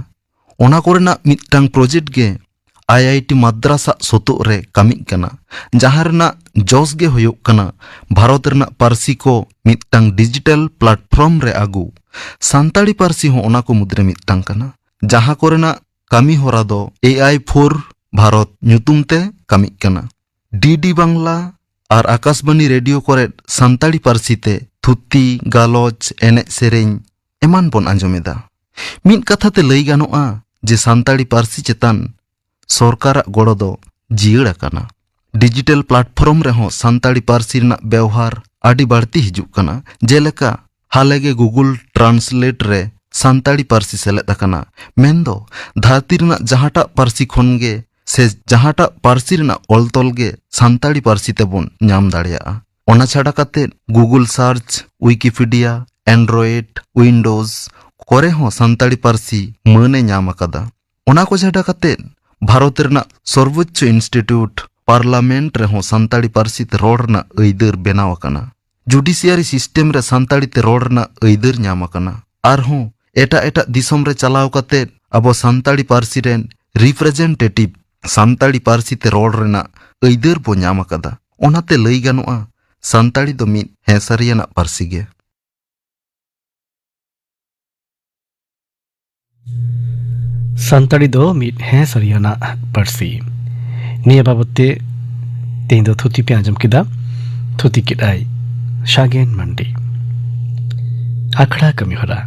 ᱚᱱᱟ ᱠᱚᱨᱮᱱᱟᱜ ᱢᱤᱫᱴᱟᱝ ᱯᱨᱚᱡᱮᱠᱴ ᱜᱮ ᱟᱭ ᱟᱭ ᱴᱤ ᱢᱟᱫᱽᱨᱟᱥ ᱟᱜ ᱥᱚᱛᱚᱜ ᱨᱮ ᱠᱟᱹᱢᱤᱜ ᱠᱟᱱᱟ, ᱡᱟᱦᱟᱸ ᱨᱮᱱᱟᱜ ᱡᱚᱥ ᱜᱮ ᱦᱩᱭᱩᱜ ᱠᱟᱱᱟ ᱵᱷᱟᱨᱚᱛ ᱨᱮᱱᱟᱜ ᱯᱟᱹᱨᱥᱤ ᱠᱚ ᱢᱤᱫᱴᱟᱝ ᱰᱤᱡᱤᱴᱟᱞ ᱯᱞᱟᱴᱯᱷᱚᱨᱢ ᱨᱮ ᱟᱹᱜᱩ᱾ ᱥᱟᱱᱛᱟᱲᱤ ᱯᱟᱹᱨᱥᱤ ᱦᱚᱸ ᱚᱱᱟ ᱠᱚ ᱢᱩᱫᱽᱨᱮ ᱢᱤᱫᱴᱟᱝ ᱠᱟᱱᱟ, ᱡᱟᱦᱟᱸ ᱠᱚᱨᱮᱱᱟᱜ ᱠᱟᱹᱢᱤ ᱦᱚᱨᱟ ᱫᱚ ᱮ ᱟᱭ ᱯᱷᱳᱨ ᱵᱷᱟᱨᱚᱛ ᱧᱩᱛᱩᱢ ᱛᱮ ᱠᱟᱹᱢᱤᱜ ᱠᱟᱱᱟ᱾ ᱰᱤ ᱰᱤ ᱵᱟᱝᱞᱟ ᱟᱨ ᱟᱠᱟᱥᱵᱟᱱᱤ ᱨᱮᱰᱤᱭᱳ ᱠᱚᱨᱮ ᱥᱟᱱᱛᱟᱲᱤ ᱯᱟᱹᱨᱥᱤ ᱛᱮ ᱛᱷᱩᱛᱤ, ᱜᱟᱞᱚᱪ, ᱮᱱᱮᱡ ᱥᱮᱨᱮᱧ ᱮᱢᱟᱱ ᱵᱚᱱ ᱟᱸᱡᱚᱢ ᱮᱫᱟ᱾ ᱢᱤᱫ ᱠᱟᱛᱷᱟ ᱛᱮ ᱞᱟᱹᱭ ᱜᱟᱱᱚᱜᱼᱟ ᱡᱮ ᱥᱟᱱᱛᱟᱲᱤ ᱯᱟᱹᱨᱥᱤ ᱪᱮᱛᱟᱱ ᱥᱚᱨᱠᱟᱨᱟᱜ ᱜᱚᱲᱚ ᱫᱚ ᱡᱤᱭᱟᱹᱲ ᱟᱠᱟᱱᱟ᱾ ᱰᱤᱡᱤᱴᱟᱞ ᱯᱞᱟᱴᱯᱷᱚᱨᱢ ᱨᱮᱦᱚᱸ ᱥᱟᱱᱛᱟᱲᱤ ᱯᱟᱹᱨᱥᱤ ᱨᱮᱱᱟᱜ ᱵᱮᱣᱦᱟᱨ ᱟᱹᱰᱤ ᱵᱟᱹᱲᱛᱤ ᱦᱤᱡᱩᱜ ᱠᱟᱱᱟ᱾ ᱡᱮᱞᱮᱠᱟ, ᱦᱟᱞᱮ ᱜᱮ Google Translate ᱨᱮ ᱥᱟᱱᱛᱟᱲᱤ ᱯᱟᱹᱨᱥᱤ ᱥᱮᱞᱮᱫ ᱟᱠᱟᱱᱟ᱾ ᱢᱮᱱᱫᱚ, ᱫᱷᱟᱹᱨᱛᱤ ᱨᱮᱱᱟᱜ ᱡᱟᱦᱟᱸᱴᱟᱜ ᱯᱟᱹᱨᱥᱤ ᱠᱷᱚᱱ ᱜᱮ ᱥᱮ ᱡᱟᱦᱟᱸᱴᱟᱜ ᱯᱟᱹᱨᱥᱤ ᱨᱮᱱᱟᱜ ᱚᱞ ᱛᱚᱞ ᱜᱮ ᱥᱟᱱᱛᱟᱲᱤ ᱯᱟᱹᱨᱥᱤ ᱛᱮᱵᱚᱱ ᱧᱟᱢ ᱫᱟᱲᱮᱭᱟᱜᱼᱟ᱾ ᱚᱱᱟ ᱪᱷᱟᱰᱟ ᱠᱟᱛᱮ, Google Search, Wikipedia, Android, Windows ᱠᱚᱨᱮ ᱦᱚᱸ ᱥᱟᱱᱛᱟᱲᱤ ᱯᱟᱹᱨᱥᱤ ᱢᱟᱹᱱ ᱮ ᱧᱟᱢ ᱟᱠᱟᱫᱟ᱾ ᱚᱱᱟ ᱠᱚ ᱪᱷᱟᱰᱟ ᱠᱟᱛᱮ, ᱵᱷᱟᱨᱚᱛ ᱨᱮᱱᱟᱜ ᱥᱚᱨᱵᱚᱳᱪᱪᱚ ᱤᱱᱥᱴᱤᱴᱭᱩᱴ, ᱯᱟᱨᱞᱟᱢᱮᱱᱴ ᱨᱮᱦᱚᱸ ᱥᱟᱱᱛᱟᱲᱤ ᱯᱟᱹᱨᱥᱤ ᱛᱮ ᱨᱚᱲ ᱨᱮᱱᱟᱜ ᱟᱹᱭᱫᱟᱹᱨ ᱵᱮᱱᱟᱣ ᱟᱠᱟᱱᱟ᱾ ᱡᱩᱰᱤᱥᱤᱭᱟᱨᱤ ᱥᱤᱥᱴᱮᱢ ᱨᱮ ᱥᱟᱱᱛᱟᱲᱤ ᱛᱮ ᱨᱚᱲ ᱨᱮᱱᱟᱜ ᱟᱹᱭᱫᱟᱹᱨ ᱧᱟᱢ ᱟᱠᱟᱱᱟ᱾ ᱟᱨᱦᱚᱸ ᱮᱴᱟᱜ ᱮᱴᱟᱜ ᱫᱤᱥᱚᱢ ᱨᱮ ᱪᱟᱞᱟᱣ ᱠᱟᱛᱮ ᱟᱵᱚ ᱥᱟᱱᱛᱟᱲᱤ ᱯᱟᱹᱨᱥᱤ ᱨᱮᱱ ᱨᱤᱯᱨᱮᱡᱮᱱᱴᱮᱴᱤᱵᱷ ᱥᱟᱱᱛᱟᱲᱤ ᱯᱟᱹᱨᱥᱤ ᱛᱮ ᱨᱚᱲ ᱨᱮᱱᱟᱜ ᱟᱹᱭᱫᱟᱹᱨ ᱵᱚ ᱧᱟᱢ ᱟᱠᱟᱫᱟ᱾ ᱚᱱᱟᱛᱮ ᱞᱟᱹᱭ ᱜᱟᱱᱚᱜᱼᱟ, ᱥᱟᱱᱛᱟᱲᱤ ᱫᱚ ᱢᱤᱫ ᱦᱮᱸ ᱥᱟᱹᱨᱤᱭᱟᱱᱟᱜ ᱯᱟᱹᱨᱥᱤ ᱜᱮ᱾ ᱥᱟᱱᱛᱟᱲᱤ ᱫᱚ ᱢᱤᱫ ᱦᱮᱸ ᱥᱟᱹᱨᱤᱭᱟᱱᱟᱜ ᱯᱟᱹᱨᱥᱤ᱾ ᱱᱤᱭᱟᱹ ᱵᱟᱵᱚᱛ ᱛᱮ ᱛᱮᱦᱮᱧ ᱫᱚ ᱛᱷᱩᱛᱤ ᱯᱮ ᱟᱸᱡᱚᱢ ᱠᱮᱫᱟ᱾ ᱛᱷᱩᱛᱤ ᱠᱮᱫᱟᱭ ᱥᱟᱜᱮᱱ ᱢᱟᱱᱰᱤ᱾ ᱟᱠᱷᱲᱟ ᱠᱟᱹᱢᱤᱦᱚᱨᱟ᱾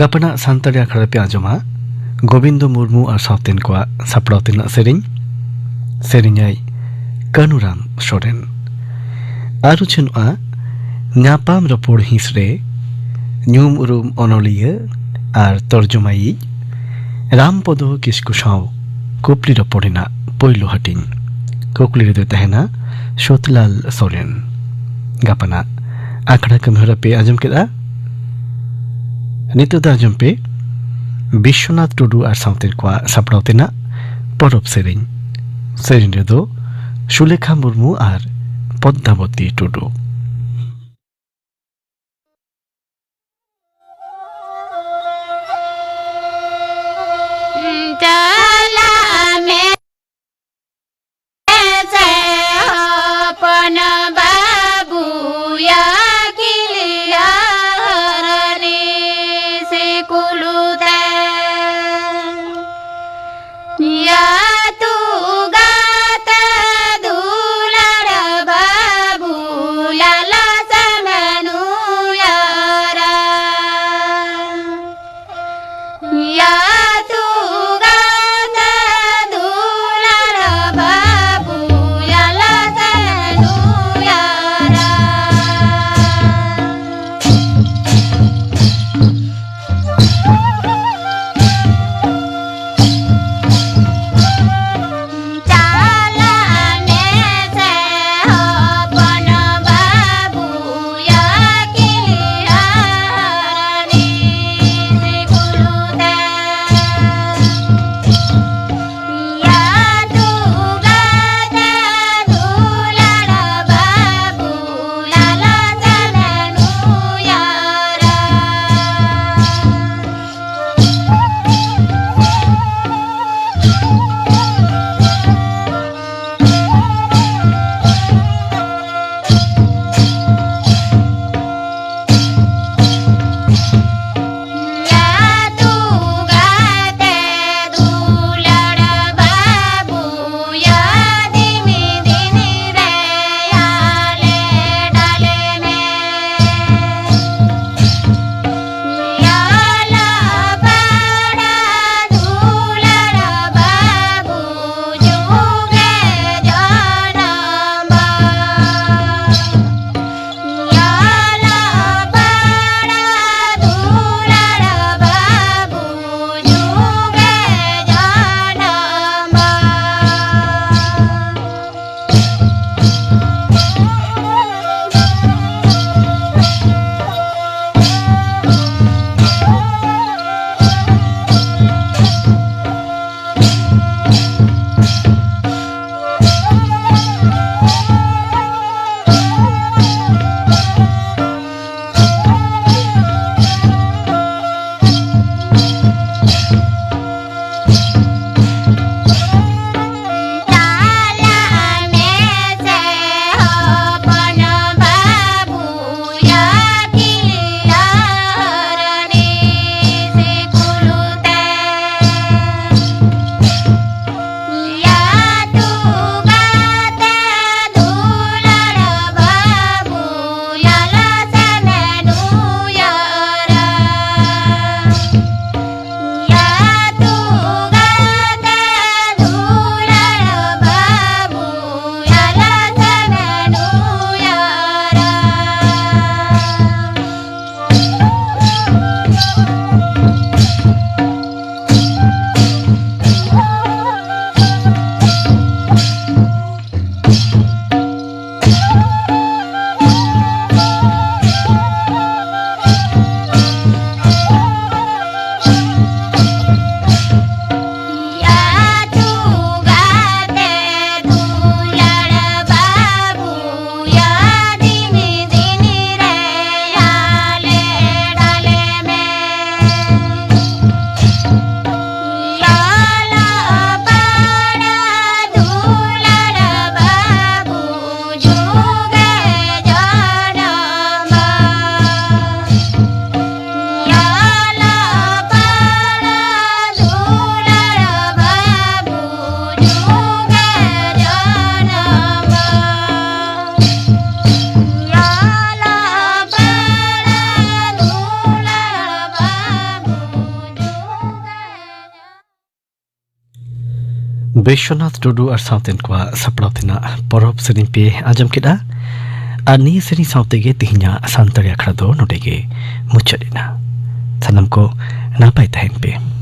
ᱜᱟᱯᱟᱱᱟᱜ ᱥᱟᱱᱛᱟᱲᱤ ᱟᱠᱷᱲᱟ ᱨᱮᱯᱮ ᱟᱸᱡᱚᱢᱟ ᱜᱳᱵᱤᱱᱫᱚ ᱢᱩᱨᱢᱩ ᱟᱨ ᱥᱟᱶᱛᱮᱱ ᱠᱚᱣᱟᱜ ᱥᱟᱯᱲᱟᱣ ᱛᱮᱱᱟᱜ ᱥᱮᱨᱮᱧ᱾ ᱥᱮᱨᱮᱧᱟᱭ ᱠᱟᱹᱱᱩᱨᱟᱢ ᱥᱚᱨᱮᱱ᱾ ᱟᱨ ᱩᱪᱷᱟᱹᱱᱚᱜᱼᱟ ᱧᱟᱯᱟᱢ ᱨᱚᱯᱚᱲ ᱦᱤᱸᱥ ᱨᱮ ᱧᱩᱢ ᱩᱨᱩᱢ ᱚᱱᱚᱞᱤᱭᱟᱹ ᱟᱨ ᱛᱚᱨᱡᱚᱢᱟᱭᱤᱡ ᱨᱟᱢᱯᱚᱫᱚ ᱠᱤᱥᱠᱩ ᱥᱟᱶ ᱠᱩᱠᱞᱤ ᱨᱚᱯᱚᱲ ᱨᱮᱱᱟᱜ ᱯᱳᱭᱞᱳ ᱦᱟᱹᱴᱤᱧ᱾ ᱠᱩᱠᱞᱤ ᱨᱮᱫᱚᱭ ᱛᱟᱦᱮᱱᱟ ᱥᱩᱛᱞᱟᱞ ᱥᱚᱨᱮᱱ᱾ ᱜᱟᱯᱟᱱᱟᱜ ᱟᱠᱷᱲᱟ ᱠᱟᱹᱢᱤᱦᱚᱨᱟ ᱯᱮ ᱟᱸᱡᱚᱢ ᱠᱮᱫᱟ᱾ ᱱᱤᱛᱚᱜ ᱫᱚ ᱟᱸᱡᱚᱢ ᱯᱮ ᱵᱤᱥᱣᱚᱱᱟᱛᱷ ᱴᱩᱰᱩ ᱟᱨ ᱥᱟᱶᱛᱮ ᱠᱚᱣᱟᱜ ᱥᱟᱯᱲᱟᱣ ᱛᱮᱱᱟᱜ ᱯᱚᱨᱚᱵᱽ ᱥᱮᱨᱮᱧ᱾ ᱥᱮᱨᱮᱧ ᱨᱮᱫᱚ ᱥᱩᱞᱮᱠᱷᱟ ᱢᱩᱨᱢᱩ ᱟᱨ ᱯᱚᱫᱽᱫᱟᱵᱚᱛᱤ ᱴᱩᱰᱩ᱾ ᱪᱟᱞᱟᱜ ᱢᱮ ᱥᱮ ᱦᱚᱯᱚᱱ ᱵᱟᱹᱵᱩᱭᱟ ᱠᱤᱞᱤᱭᱟ ᱦᱚᱨᱱᱤ ᱥᱤᱠᱩᱞᱩ ᱛᱮ᱾ ᱭᱟ ᱛᱩᱜᱟᱛᱟ ᱫᱩᱞᱟᱲ ᱵᱟᱹᱵᱩᱭᱟ ᱵᱤᱥᱣᱚᱱᱟᱛᱷ ᱴᱩᱰᱩ ᱟᱨ ᱥᱟᱶᱛᱮᱱ ᱠᱚᱣᱟᱜ ᱥᱟᱯᱲᱟᱣ ᱛᱮᱱᱟᱜ ᱯᱚᱨᱚᱵᱽ ᱥᱮᱨᱮᱧ ᱯᱮ ᱟᱸᱡᱚᱢ ᱠᱮᱫᱟ᱾ ᱟᱨ ᱱᱤᱭᱟᱹ ᱥᱮᱨᱮᱧ ᱥᱟᱶ ᱛᱮᱜᱮ ᱛᱮᱦᱮᱧᱟᱜ ᱥᱟᱱᱛᱟᱲᱤ ᱟᱠᱷᱲᱟ ᱫᱚ ᱱᱚᱰᱮ ᱜᱮ ᱢᱩᱪᱟᱹᱫ ᱮᱱᱟ᱾ ᱥᱟᱱᱟᱢ ᱠᱚ ᱱᱟᱯᱟᱭ ᱛᱟᱦᱮᱱ ᱯᱮ᱾